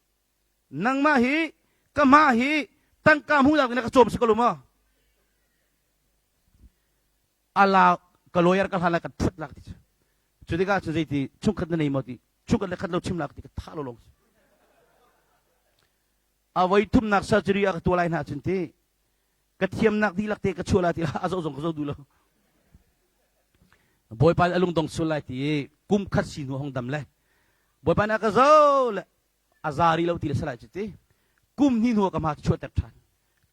nangmah hi ka hma hi tangka hmuhnak in ka cawm si ko lo maw ala ka lawyer ka hlan lai ka thut lak ti cu cu tikah cun zeiti chungkhat na nei maw ti chungkhat le khat lo chim lak ti ka tha lo long a voi thumnak surgery a ka tuah lai hna cun ti ka thiamnak dihlak te ka chuah lai ti a zoh zong ka zoh duh lo bawipa nih a lungdong sul lai ti i kum khat si hnu hong dam le bawipa nih a ka zo le a za rih lo ti le salai cu ti kum hnih hnu ka ma chuahter ṭhan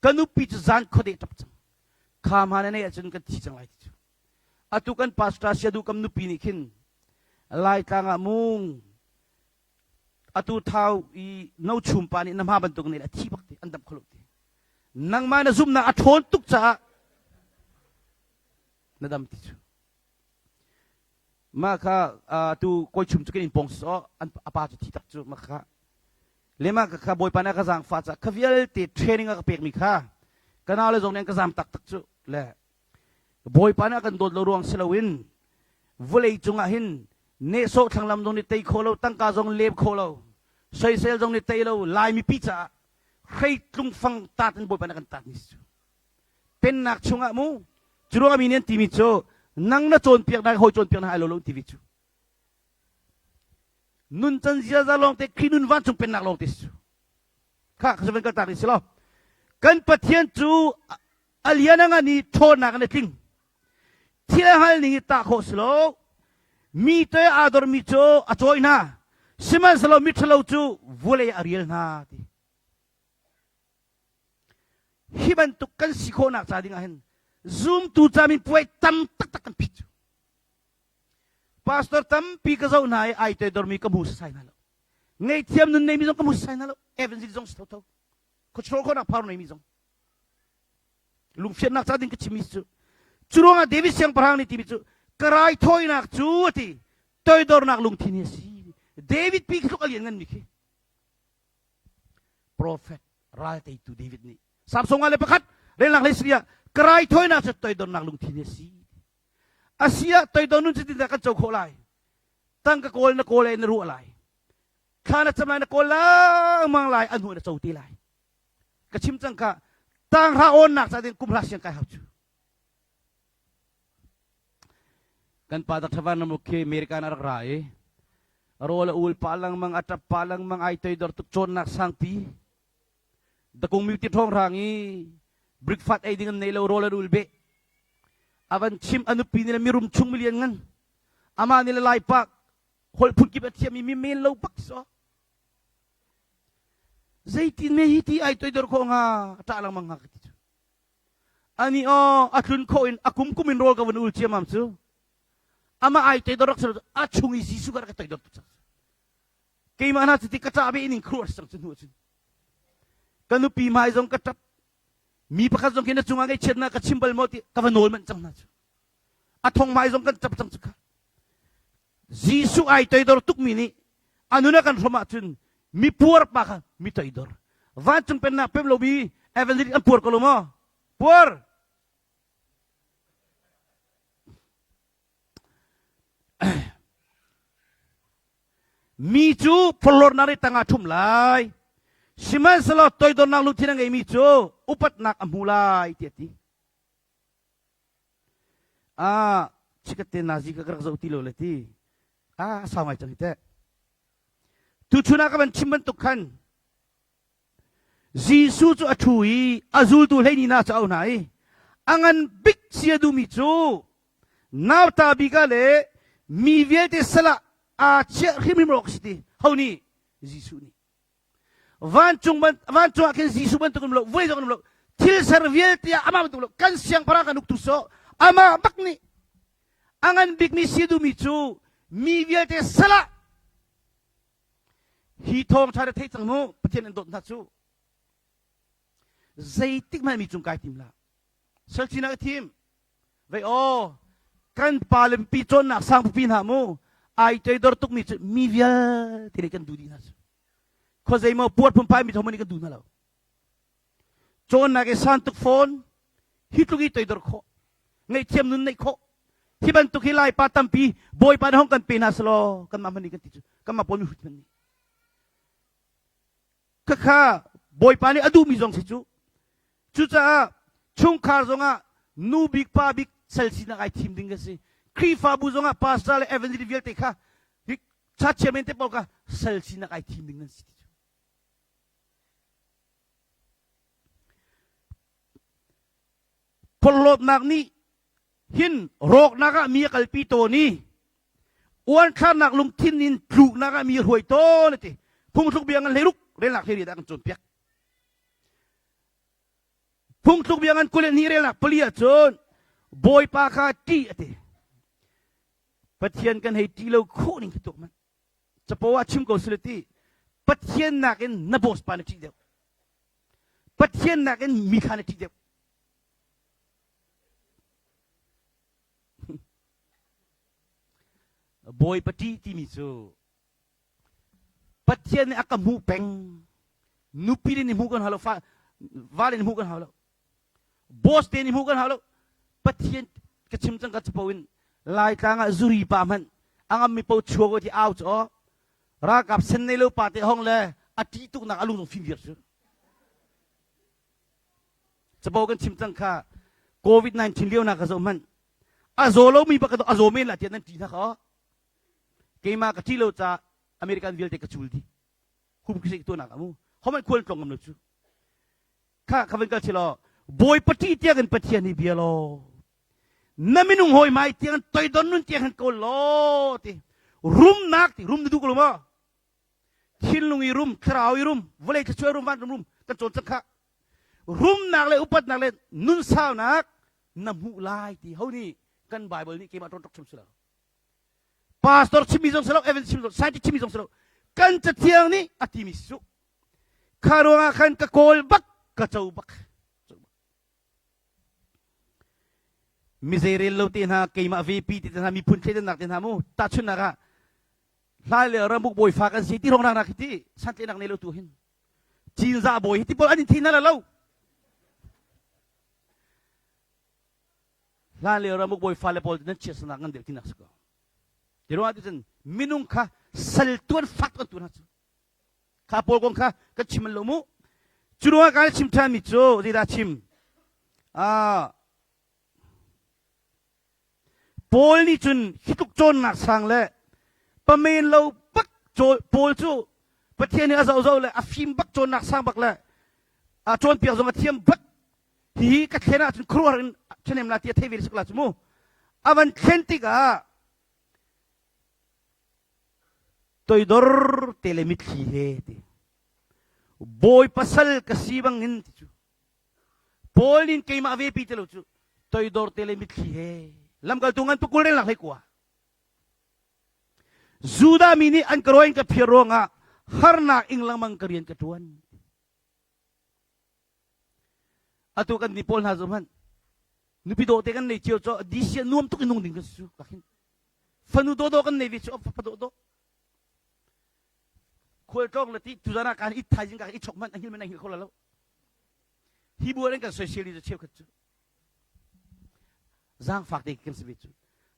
ka nupi cu zan khuade ṭap cang kha hma na neih ahcun kan thi cang lai ti cu atu kan pastor siadu kam nupi nih khin laitlang ah mung atu thau i no chum pa nih na hma bantuk nih a thi bak ti an dam kholo ti nangmah na zumhnak a ṭhawn tuk caah na dam ti cu mah kha tu kawi chum cu kan in pong so a pa cu thi tak cu mah kha lema ka kha bawipa nih a ka zaangfah caah kha vialte training a ka pekmi kha ka nau le zong nih an ka zaam tak tak cu le. Bawipa nih a kan dawt lo ruang si loin vawlei cungah hin nehsawh thlanglam zong nih tei kho lo, tangka zong lep kho lo, soisel zong nih tei lo, Lai mipi caah hreitlung fang taat in Bawipa nih a kan taat ni cu. Pennak chungah mu, cu ruangah mi nih an timi cu nang na cawnpiaknak hawi cawnpiaknak ai lo lo an ti ve cu. Nuncan ziaza lawngte Khrih nun vancung pennak lawngte si cu. Kha ka van kaltak ni si lo. Kan Pathian cu a lian a ngan i ṭhawnnak in a tling. Thil a hngal ning i tah khawh si lo. Mi te aa dormi cu a cawi hna. Sihmanhsehlaw miṭhalo cu vulei a rial hna ti. Hi bantuk kan si khawhnak ca ding ah hin zumtu ca min puai tam taktak kan phit cu. Pastor tampi ka zoh hna i ai toidormi ka hmu sasai hna lo. Ngaihthiam nun neimi zong ka hmu sasai hna lo. Evangelist zong si thotho. Control khawhnak power neimi zong. Lungfiannak ca ding ka chimmi cu. Cu ruangah David siangpahrang nih timi cu ka raithawinak cu a ti toidornak lungthin hi a si. David pi tluk a lian nganmi khi. Prophet ral teitu David nih Psalm sawmnga le pakhat relnak hlei sarih ah ka raithawinak cu toidornak lungthin hi a si. A si ah toidor nun cu tindah kan co khawh lai. Tangka kawl na kawl na ruah lai. Thla na cam lai na kawl lengmang lai a hnu na co te lai. Ka chim cang kha tanghra awnnak ca ding kum hla siang kai hau cu. Kan pa Dr. Van Ramuk khi America na rak ra i rawl a ul pa lengmang a ṭap pa lengmang ai toidor tuk cawnnak sangpi dakung mi ti ṭhawng hrang i breakfast ei ding an nei lo rawl an ul beh a van chim a nupi nih le mirum chung milian ngan amah nih le lai pak holh phunkip a thiam i mi men lo bak so zeitin me hi ti ai toidor khawh hnga ṭah lengmang hnga ka ti cu ani aw a tlun khawh in a kum kum in rawl ka van ul ciamam cu amah ai toidor rak a chung i Jesuh ka rak toidor tu cang keimah hna cuti ka ṭah ve in khuruah cang cu hnu cun ka nupi hmai zong ka ṭap mi pakhat zong khi na cungah ngaihchiatnak ka chim bal maw ti ka va nawl manh cang hna cu a thong hmai zong kan ṭap cang cu kha Jesuh ai toidor tukmi nih a nun a kan hrom ahcun mi puar pa kha mi toidor vancung pennak pem lomi evangelist an puar ko lo maw puar Mi cu phorhlawtnak nih tangah ṭhum lai, sihmanhsehlaw toidornak lungthin a ngeimi cu upatnak a hmu lai, tiah a ti. Ah, chikat te nazi ka rak zoh ti lo le ti. Ah, a sau ngai cang hi teh. Tuchun ah ka van chim bantuk khan Jesuh cu a ṭhu i a zultu 12 hna cu a auh hna i a ngan bik si a duhmi cu nauta bik ah le mi vialte sal ah aa chiah hrimhrim awk a si ti ho nih Jesuh nih vancung vancung ah khin Jesuh bantuk um lo vulei zong um lo thil ser vialte ah amah bantuk lo kan siangpahrang kan uktu so amah bak nih a ngan bikmi si duhmi cu mi vialte sal ah Hi thawngṭha na thei cang mu, Pathian an dawt hna cu. Zeitik hmanh mi cung kai tim hlah. Salcin ah ka thim. Vei aw, kan pa le pi cawnnak sang pipi hna mu, ai toidor tukmi cu mi vialte nih kan duh dih hna cu. Khuazei maw puar phunphai mi thawng nih kan duh hna lo. Cawnnak i san tuk fawn, hi tluk i toidor khawh, ngaihthiam nun neih khawh. Hi bantuk hi Laipa tampi Bawipa nih hong kan pe hna selaw kanmah hmanh nih kan ti cu kanmah pawl mihrut hmanh nih. Khakha Bawipa nih a duhmi zong si cu. Cucaah chungkhar zongah nu bik pa bik sal sinak ai thim ding ka si. Khrihfabu zongah pastor le evangelist vialte kha church chairman te pawl kha sal sinak ai thim ding nan si ti cu. Porhlawtnak nih hin rawknak ah mi a kalpi tawn i uanthlarnak lungthin in tluknak ah mi a hruai tawn a ti. Phungthluk bia ngan hleiruk relnak hlei dah kan cawnpiak. Phungthluk bia ngan 22 relnak pali ahcun Bawipa kha ṭih a ti. Pathian kan hei ṭih lo khawh ning khi tuk man. Capo ah chim ko sule ti Pathian nakin na boss pa na ṭih deuh. Pathian nakin mi kha na ṭih deuh. Bawipa ṭih timi cu Pathian nih a ka hmuh peng. Nupi nih hmuh kan hau lo, fa vale nih hmuh kan hau lo. Boss te nih hmuh kan hau lo. Pathian. Ka chim cang ka capo in Laitlang ah zuri pa hmanh a ngam mi po chuak ti au cu aw ralkap sen nei lo pa te hong le a ṭih tuk nak a lung zong fim viar cu. Capo kan chim cang kha COVID-19 lio na ka zoh hmanh a zaw lomi bak a zaw men la tiah nan ṭih hna kha keimah ka ṭih lo ca American vialte ka cul dih hum khi tuah nak amu homan khual tlong ngam lo cu kha kha van kal chilaw bawipa ṭih tiang in Pathian hi bia law na minung hawi mai tiang toidon nun tiang hin kawl law ti rumnak ti rum na duh ko lo maw thinlung i rum thlarau i rum vawlei thluachuah rum van rum rum kan cawn cang kha rumnak le upatnak le nun saunak na hmuh lai ti ho nih kan Bible nih keimah ṭawn ṭok chim si lo pastor chimmi zong si lo evan chim zong scientist chimmi zong si lo kan cathiang nih a timi si cu kha ruangah khan ka kawl bak ka co bak mi zeirel lo te hna keimah vepi te hna miphun thleidannak te hna mu tahchunhnak ah hlai le ramuk bawi fa kan si ti rong nak hi ti santlenak nei lo tu hin cinzah bawi hi ti pawl an in thi na lo hlan lio ramuk bawi fale pawl nan chiat sanak ngan deuh tinak si ko ti ruangah cun minung kha sal tuan fak tuan tu hna cu kha pawl kong kha kan chim lo mu cu ruangah kan chim ṭhan mi cu zeidah chim ah Paul nih cun hi tluk cawnnak sang le pamen lo bak Paul cu Pathian nih a zohzoh le a fim bak cawnnak sang bak le a cawnpiak zong a thiam bak hihi ka thlen ahcun khuaruahhar in ṭhahnem la ti a thei ve sik la cu mu a van thlen tikah toidor te le mitthli he ti bawi pasal ka si bangin ti cu Paul nin keimah ve pi te lo cu toidor te le mitthli he lamkaltu ngan pakul reng lak hlei kua Judah mi nih an ka rawi ka phiar ruangah harnak ing lengmang ka rian ka ṭuan Atu kan ni pawl hna cu hmanh nupi dawh te kan nei cio cu DC ah nuam tuk in nung ding kan si cu ka hin fanu dawdawh kan nei ve cu fapa dawhdawh khual tlawng le ti tuzan ah kaan it thaizing ka i chok hmanh a hngil men a hngil kho la lo hi bu an kan soisel cu cheukhat cu zaangfak te kan si ve cu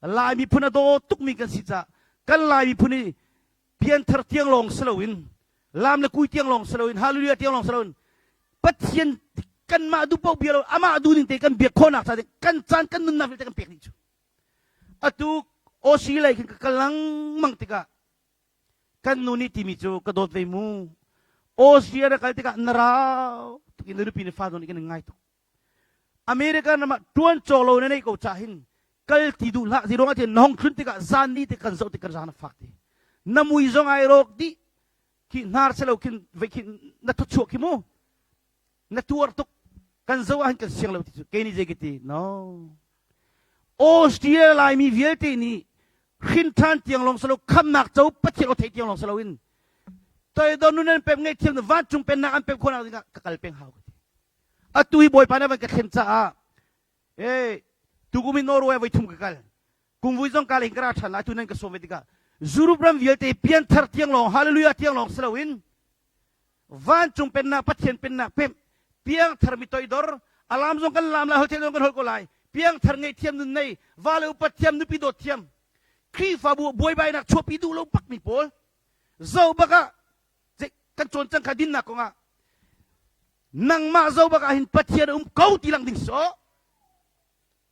Lai miphun a daw tukmi kan si caah kan Lai miphun i pianthar tiang lawng si loin lam le kui tiang lawng si loin hallelujah tiang lawng si loin Pathian kanmah duh paoh bia lo amah duh ning te kan biak khawhnak ca kan caan kan nunnak vialte kan pek dih cu atu OC lei khin ka kal lengmang tikah kan nu nih timi cu ka dawt ve mu Austria na kal tikah na rau tuk in na nupi na fa zong nih kan in ngai tuk America ram ah ṭuan cawk lo na neih ko cah hin kal ti duh hlah zei ruangah tiah na hong thlun tikah zan ni te kan zoh tik kan zang na fak ti na mui zong ai rawk dih khi hnar selo khin vei khi na thuchuak khi mu na tuar tuk kan zo ah hin kan siang lo ti cu kei nih zei ka ti no Australia Laimi vialte nih hrin ṭhan tiang lawng silo khamnak co Pathian aw thei tiang lawng silo in toidor nun an pem ngei thiam vancung pennak an pem khawhnak dingah ka kal peng hau ka ti atu hi Bawipa na van ka thlen caah e tukum in Norway voi thum ka kal kumvui zong ka leng ka ra ṭhan lai tu nan ka sawm ve tikah Europe ram vialte pianthar tiang lawng hallelujah tiang lawng si loin vancung pennak Pathian pennak pemh piangthar mi toidor alam zong kan lam lai holh zong kan holh ko lai piangthar ngei thiam nun nei va le upat thiam nupi dawt thiam Khrihfabu buaibainak chuahpi duh lo bak mi pawl zo bak ah kan cawn cang kha dinnak kongah nangmah zo bak ah hin Pathian a um ko ti lang ding so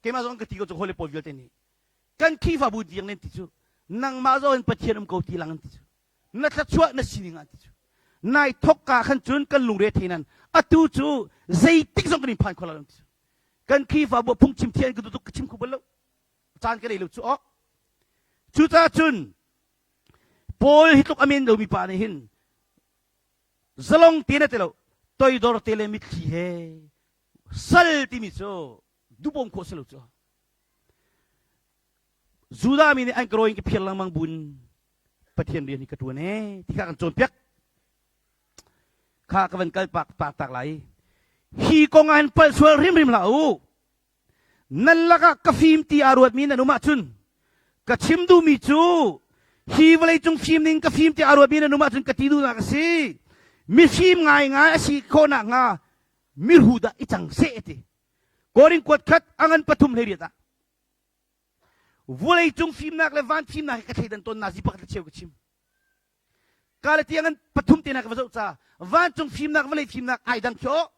keimah zong ka ti ko cu hawile pawl vialte nih kan Khrihfabu tiang nen ti cu nangmah zo hin Pathian um ko ti lang an ti cu na thluachuah na sining ah ti cu nai thok ka khan cun kan lungre thei nan atu cu zeitik zong kan in phan kho lo ti cu kan Khrihfabu phungchim thian ka dutuk ka chim kho bal lo caan ka nei lo cu ok cucaah cun Paul hi tluk amen lomi pa nih hin zalong te na ti lo toidor te le mitthli he sal timi cu dubom khawh si lo cu Judah mi nih an ka rawi in ka phiar lengmang bun Pathian rian hi ka ṭuan ee ti kha kan cawnpiak kha ka van kal pak pak tak lai hi kong ah hin palh sual hrimhrim hlah u Nan lakah ka fim ti aa ruatmi nan um ahcun ka chim duhmi cu hi vawleicung fim ning ka fim ti aa ruatmi nan um ahcun ka ti duhnak a si. Mifim ngaingai a si khawh nakhnga mirhu dah i cang seh ti. Korin kuat khat a ngan pathum hlei riat ah. Vulei cung fimnak le van fimnak hi ka thleidan tawn na zi pakhat le cheu ka chim. Ka le tiang an pathum te na ka va zoh ca vancung fimnak vawlei fimnak ai dang khi aw.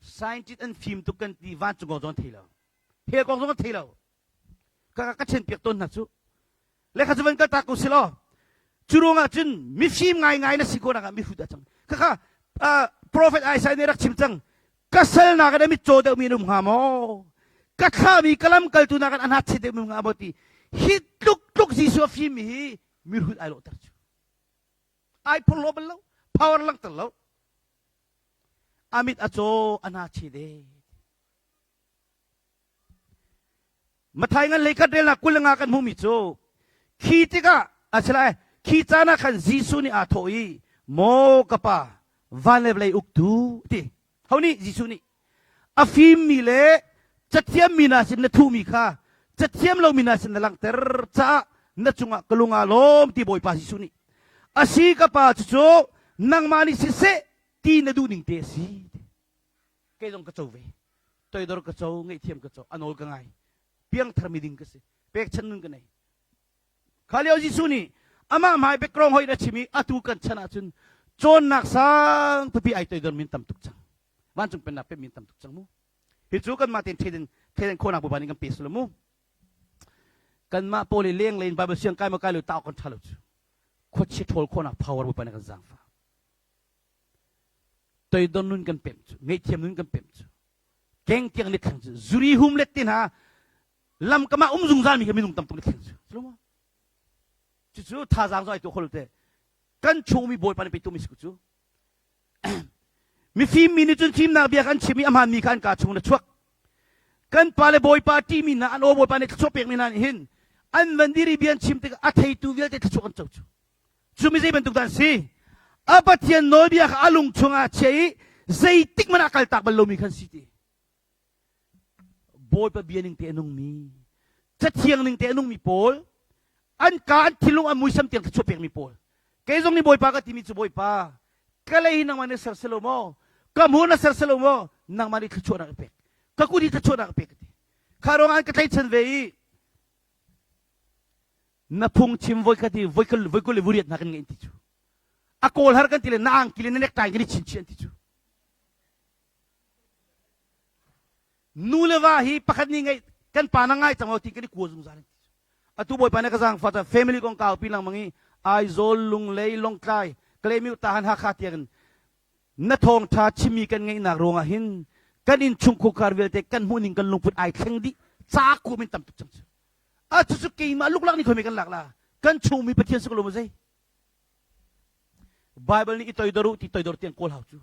Scientist an fim tuk kan ti vancung kong zong an thei lo. Hell kong zong an thei lo. Ka ka chen piak tawn hna cu. Le kha cu van kal tak ko si law. Cu ruangah cun mifim ngaingai na si ko nak ah mihrut ah cang. Khakha prophet Isaiah nih rak chim cang. Ka sal nak in a mitcaw deuhmi an um hnga maw? Ka thlahmi ka lamkaltu nak in a hnatchet deuhmi um hnga maw ti hi tluk tluk Jesuh a fimmi hi mihrut ai lawhter cu. Ai phorhlaw bal lo, power langhter lo. A mit a caw, a hna che de. Mathai ngan leikhat relnak 25 kan hmuhmi cu khi tikah a si lai khi caan ah khan Jesuh nih aa thawh i maw ka pa van le vawlei uktu ti ho nih Jesuh nih a fimmi le cathiammi hna sin na thuhmi kha cathiam lomi hna sin na langhter caah na cungah ka lung aa lawm ti Bawipa Jesuh nih a si ka pa cucu nangmah nih siseh ti na duh ning te a si kei zong ka co ve toidor ka co ngaihthiam ka co a nawl ka ngai piangthar mi ding ka si pekchan nun ka nei kha lio Jesuh nih amah hmai background hoi na chim i atu kan chan ahcun cawnnak sang pipi ai toidor min tam tuk cang vancung pennak pe min tam tuk cang mu hi cu kanmah tein theden theden khawhnak Bawipa nih kan pe silo mu kanmah pawl i leng lein Bible siang kai ma kai lo ta kan tha lo cu khuachia ṭhawl khawhnak power Bawipa nih kan zaangfah toidor nun kan pemh cu ngaihthiam nun kan pemh cu keng tiang ni thleng cu zuri hum let te hna lam kama um zungzal mi kha minung tam tuk ni thleng cu cucu thazaang zo ai tu khol te kan chung mi bawipa nih pe tu mi si cu mifim mi nih cun fimnak bia kan chim i a hmaan mi kha an kaa chung na chuak kan pa le bawipa ṭihmi hna an aw bawipa nih thluachuah pekmi hna nih hin an van diri bia an chim tikah a theitu vialte thluachuah kan co cu Cu mi zei bantuk dah an si? A Pathian nawlbia kha a lung chungah a chiah i zeitik hmanh ah kaltak bal lomi khan si ti. Bawipa bia ning te a nungmi, cathiang ning te a nungmi pawl, an ka an thinlung an muisam tiang thluachuah pekmi pawl. Kei zong nih Bawipa ka timi cu Bawipa, ka lei hi nangmah nih ser selo maw? Ka hmur na ser selo maw? Nangmah nih thluachuahnak i pek. Ka kut hi thluachuahnak i pek ka ti. Kha ruangah an ka tlaichan ve i na phungchim voikhat hi voikul voikul le vuriat hna kan ngeih ti cu a kawl har kan ti le na angki le na necktie kan i chinchih an ti cu nu le va hi pakhat nih ngeih kan pa na ngai cang lo ti kan i kua zungzal an ti cu atu bawipa na ka zaang fa family kong kau pi langmang i Aizawl Lunglei Longtlai Kalaymyo Tahan Hakha tiang na thawngtha chimmi kan ngeihnak ruangah hin kan inn chung khukar vialte kan hmuhning kan lungput ai thleng dih ca kum in tam tuk cang cu A cucu keimah luklak nih khoimi kan lak la. Kan chungmi Pathian si ko lo maw zei? Bible nih i toidor u ti toidor tiang kawl hau cu.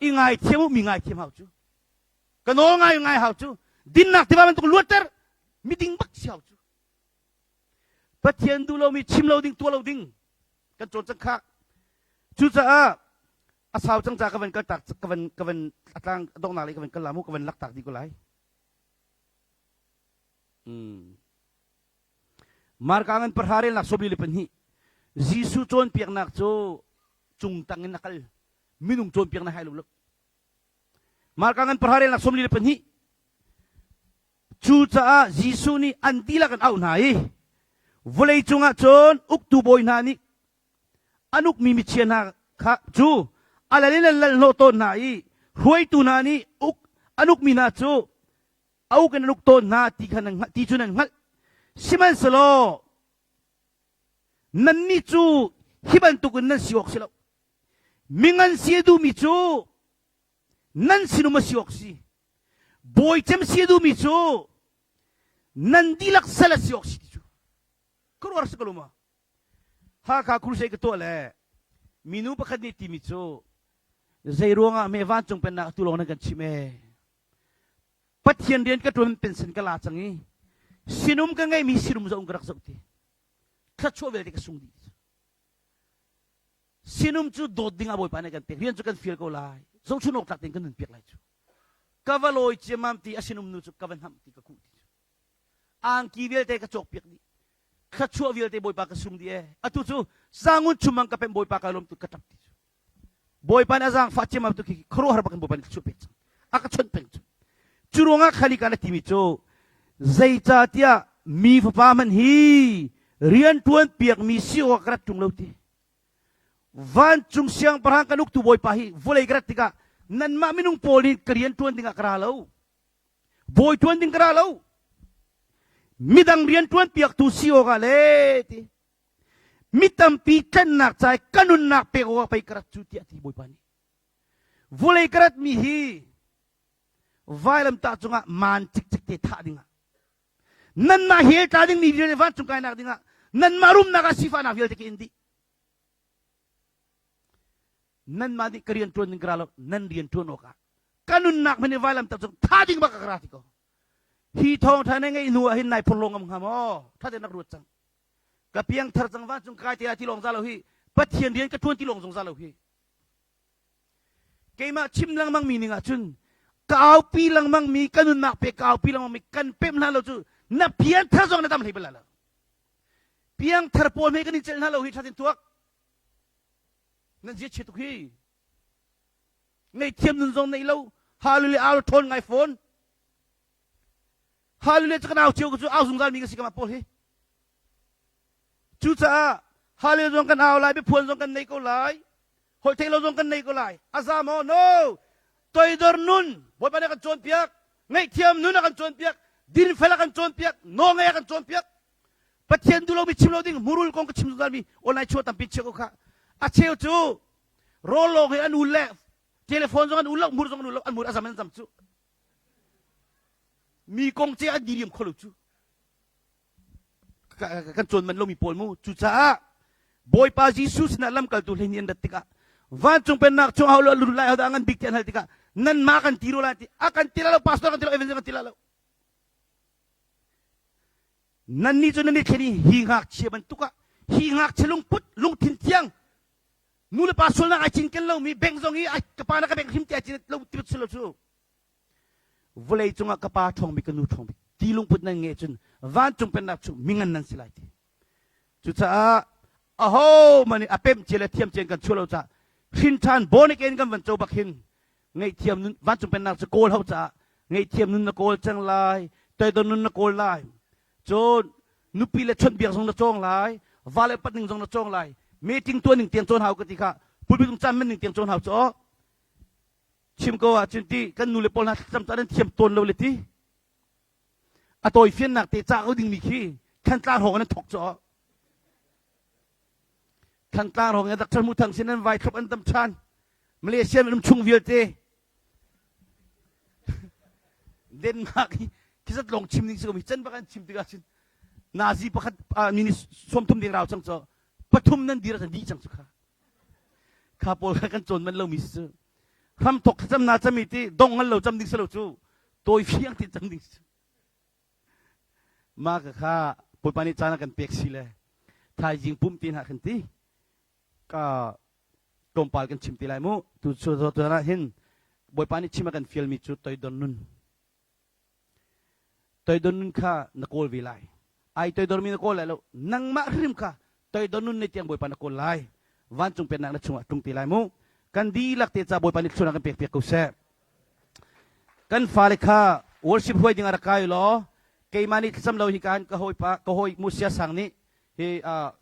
I ngaithiam u mi ngaithiam hau cu. Ka nawl ngai ngai hau cu. Dinnak tiva bantuk luatter miding bak si hau cu. Pathian duh lomi chim lo ding tuah lo ding kan cawn cang khak. Cucaah a sau cang ca ka van kal tak ka van ka van atlang donghnak lei ka van kal la mu ka van lak tak dih ko lai. Marka ngan pahra relnak 42 Jesuh cawnpiaknak cu cungtang in a kal minung cawnpiaknak hai lo lo Marka ngan pahra relnak 42 Cucaah Jesuh nih an dihlak an auh hna i vawlei cungah cun uktu bawi hna nih an ukmi michia hna kha cu a lal in an lal hnawh tawn hna i hruaitu hna nih uk an ukmi hna cu a uk in an uk tawn hna ti kha nan hngalh ti cu nan hngalh sihmanhsehlaw nannih cu hi bantukin nan si awk si lo mingan si a duhmi cu nan sinum a si awk si bawi cem si a duhmi cu nan dihlak sal a si awk si ti cu ka ruar si ko lo ma Hakha crusade ka tuah le minu pakhat nih timi cu zei ruangah hme vancung pennak atu lawng nan kan chim ee Pathian rian ka ṭuan pension ka la cang i sinum ka ngeihmi sinum zoh ka rak zoh ti thluachuah vialte ka sung dih sinum cu dawt ding ah Bawipa nih kan pek rian cu kan fial ko lai zohchun awk tlak tein kan nun piak lai cu ka va lawi ciammam ti a sinum nu cu ka va hnamh ti ka kuh ti cu angki vialte ka cawk piak dih thluachuah vialte Bawipa ka sung dih ee atu cu sangun chumang ka pem Bawipa ka lawm tu ka ṭap ti cu Bawipa nih a zaangfah ciammam tu khi khuaruahhar bak in Bawipa nih thluachuah pek cang. A ka chawnh peng cu. Cu ruangah khali ka na timi cu. Zeicahtiah mi fapa hmanh hi rian ṭuan piakmi si awk ka rat ṭung lo ti. Vancung siangpahrang kan uktu Bawipa hi vawlei ka rat tikah nanmah minung pawl nih ka rian ṭuan dingah ka ra lo. Bawi ṭuan ding ka ra lo. Midang rian ṭuan piaktu si awkah le ti. Mi tampi tlennak ca i ka nunnak pek awkah pei ka rat cu tiah ti Bawipa nih. Vawlei ka ratmi hi vailamtah cungah maan cikcek te thah dingah nanmah hell tla dingmi vialte vancung kainak dingah nanmah rumnak ah sifahnak vialte ka in dih nanmah nih ka rian ṭuan ding ka ra lo nan rian ṭuan awkah ka nunnak hmanh i vailamtah cung tha ding bak ka ra ti ko hi thawngṭha na ngeih hnu ah hin nai phorhlaw ngam hnga maw ṭha tein rak ruat cang ka piangthar cang vancung kai te ti lawng za lo hi pathian rian ka ṭuan ti lawng zong za lo hi Keimah chim lengmang mi ning ahcun ka aupi lengmang mi ka nunnak pe ka aupi lengmang mi kan pemh hna lo cu na piangthar zong na dam hlei bal lo. Piangthar pawl hme kan in celh hna lo hi thatin tuak. Nan zia chia tuk hi. Ngaihthiam nun zong nei lo. Hallelujah au ṭhawn ngai fawn. Hallelujah cu kan au cio cu au zungzal mi ka si kamah pawl hi. Cucaah Hallelujah zong kan au lai, biaphuan zong kan nei ko lai, holhtheih lo zong kan nei ko lai. A za maw? No! Toidor nun Bawipa nih a kan cawnpiak, ngaihthiam nun a kan cawnpiak, dinfel a kan cawnpiak, nawlngaih a kan cawnpiak. Pathian duh lomi chim lo ding murul kong ka chim zungzal mi online chuah tampi chia ko kha. A cheu cu rawl lawng hi an ul le telephone zong an ul lo, mur zong an ul lo, an mur a zam an zam cu. Mi kong ce an diriam kho lo cu. Kan cawn manh lomi pawl mu. Cucaah Bawipa Jesuh sinah lamkaltu 12 an rat tikah vancung pennak chung ho lut lai hodah ngan bik ti an hal tikah nanmah kan ti ro lai ti a kan ti lo pastor kan ti lo evangelist kan ti lo nannih cu nan i thlen i hi ngakchia bantuk ah hi ngakchia lungput lungthin thiang nu le pa sualnak ai cinken lomi bank zong hi ka pa na ka bank hrim ti ai cin lo ti lo cu Vawlei cungah ka pa ṭhawng bik ka nu ṭhawng bik ti lungput nan ngeih cun vancung pennak chung mingan nan si lai ti. Cucaah aho man nih a pemh cia le thiam cia in kan chuah lo caah hrin ṭhan born again kan van co bak hin ngaihthiam nun vancung pennak cu kawl hau caah ngaihthiam nun na kawl cang lai toidor nun na kawl lai cun nupi le chawnhbiak zong na cawng lai va le pat ning zong na cawng lai meeting tuah ning tiang cawn hau ka ti kha pulpit caan man ning tiang cawn hau cu Chim ko ahcun ti kan nu le pawl hna thlacam caan an thiam tawn lo le ti. A tawi fiannak te ca ko dingmi khi Thantlang hrawng in an thok cu. Thantlang hrawng in Dr. Mu Thang sin an vai thlop an dam ṭhan. Malaysia um chung vialte Denmark hi khizat lawng chim ding si ko mi can bak an chim tikah cun Nazi pakhat mini 30 ding rau cang cu pathum nan dir an dih cang cu kha Kha pawl kha kan cawn manh lomi si cu. Hramthok thlacam na cami ti dong ngal lo cam ding si lo cu. Tawi fiang ti cam ding si. Ma ka kha Bawipa nih caan a kan pek si le thaizing pum ti hna khan ti ka tlawmpal kan chim ti lai mu tu cu tu ah hin Bawipa nih chim a kan fialmi cu toidon nun Toidor nun kha na kawl ve lai. Ai toidormi na kawl lai lo. Nangmah hrim kha toidor nun nei tiang Bawipa na kawl lai. Vancung pennak na chungah tlung te lai mu. Kan dihlak te ca Bawipa nih thluachuah kan pek piak ko seh. Kan fale kha worship huai ding ah rak kai law keimah nih thlacam lo hi kan ka hawipa ka hawi mu sia sang nih hi a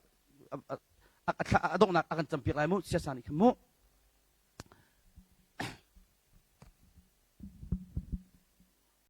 donghnak a kan campiak lai mu sia sang nih khan mu.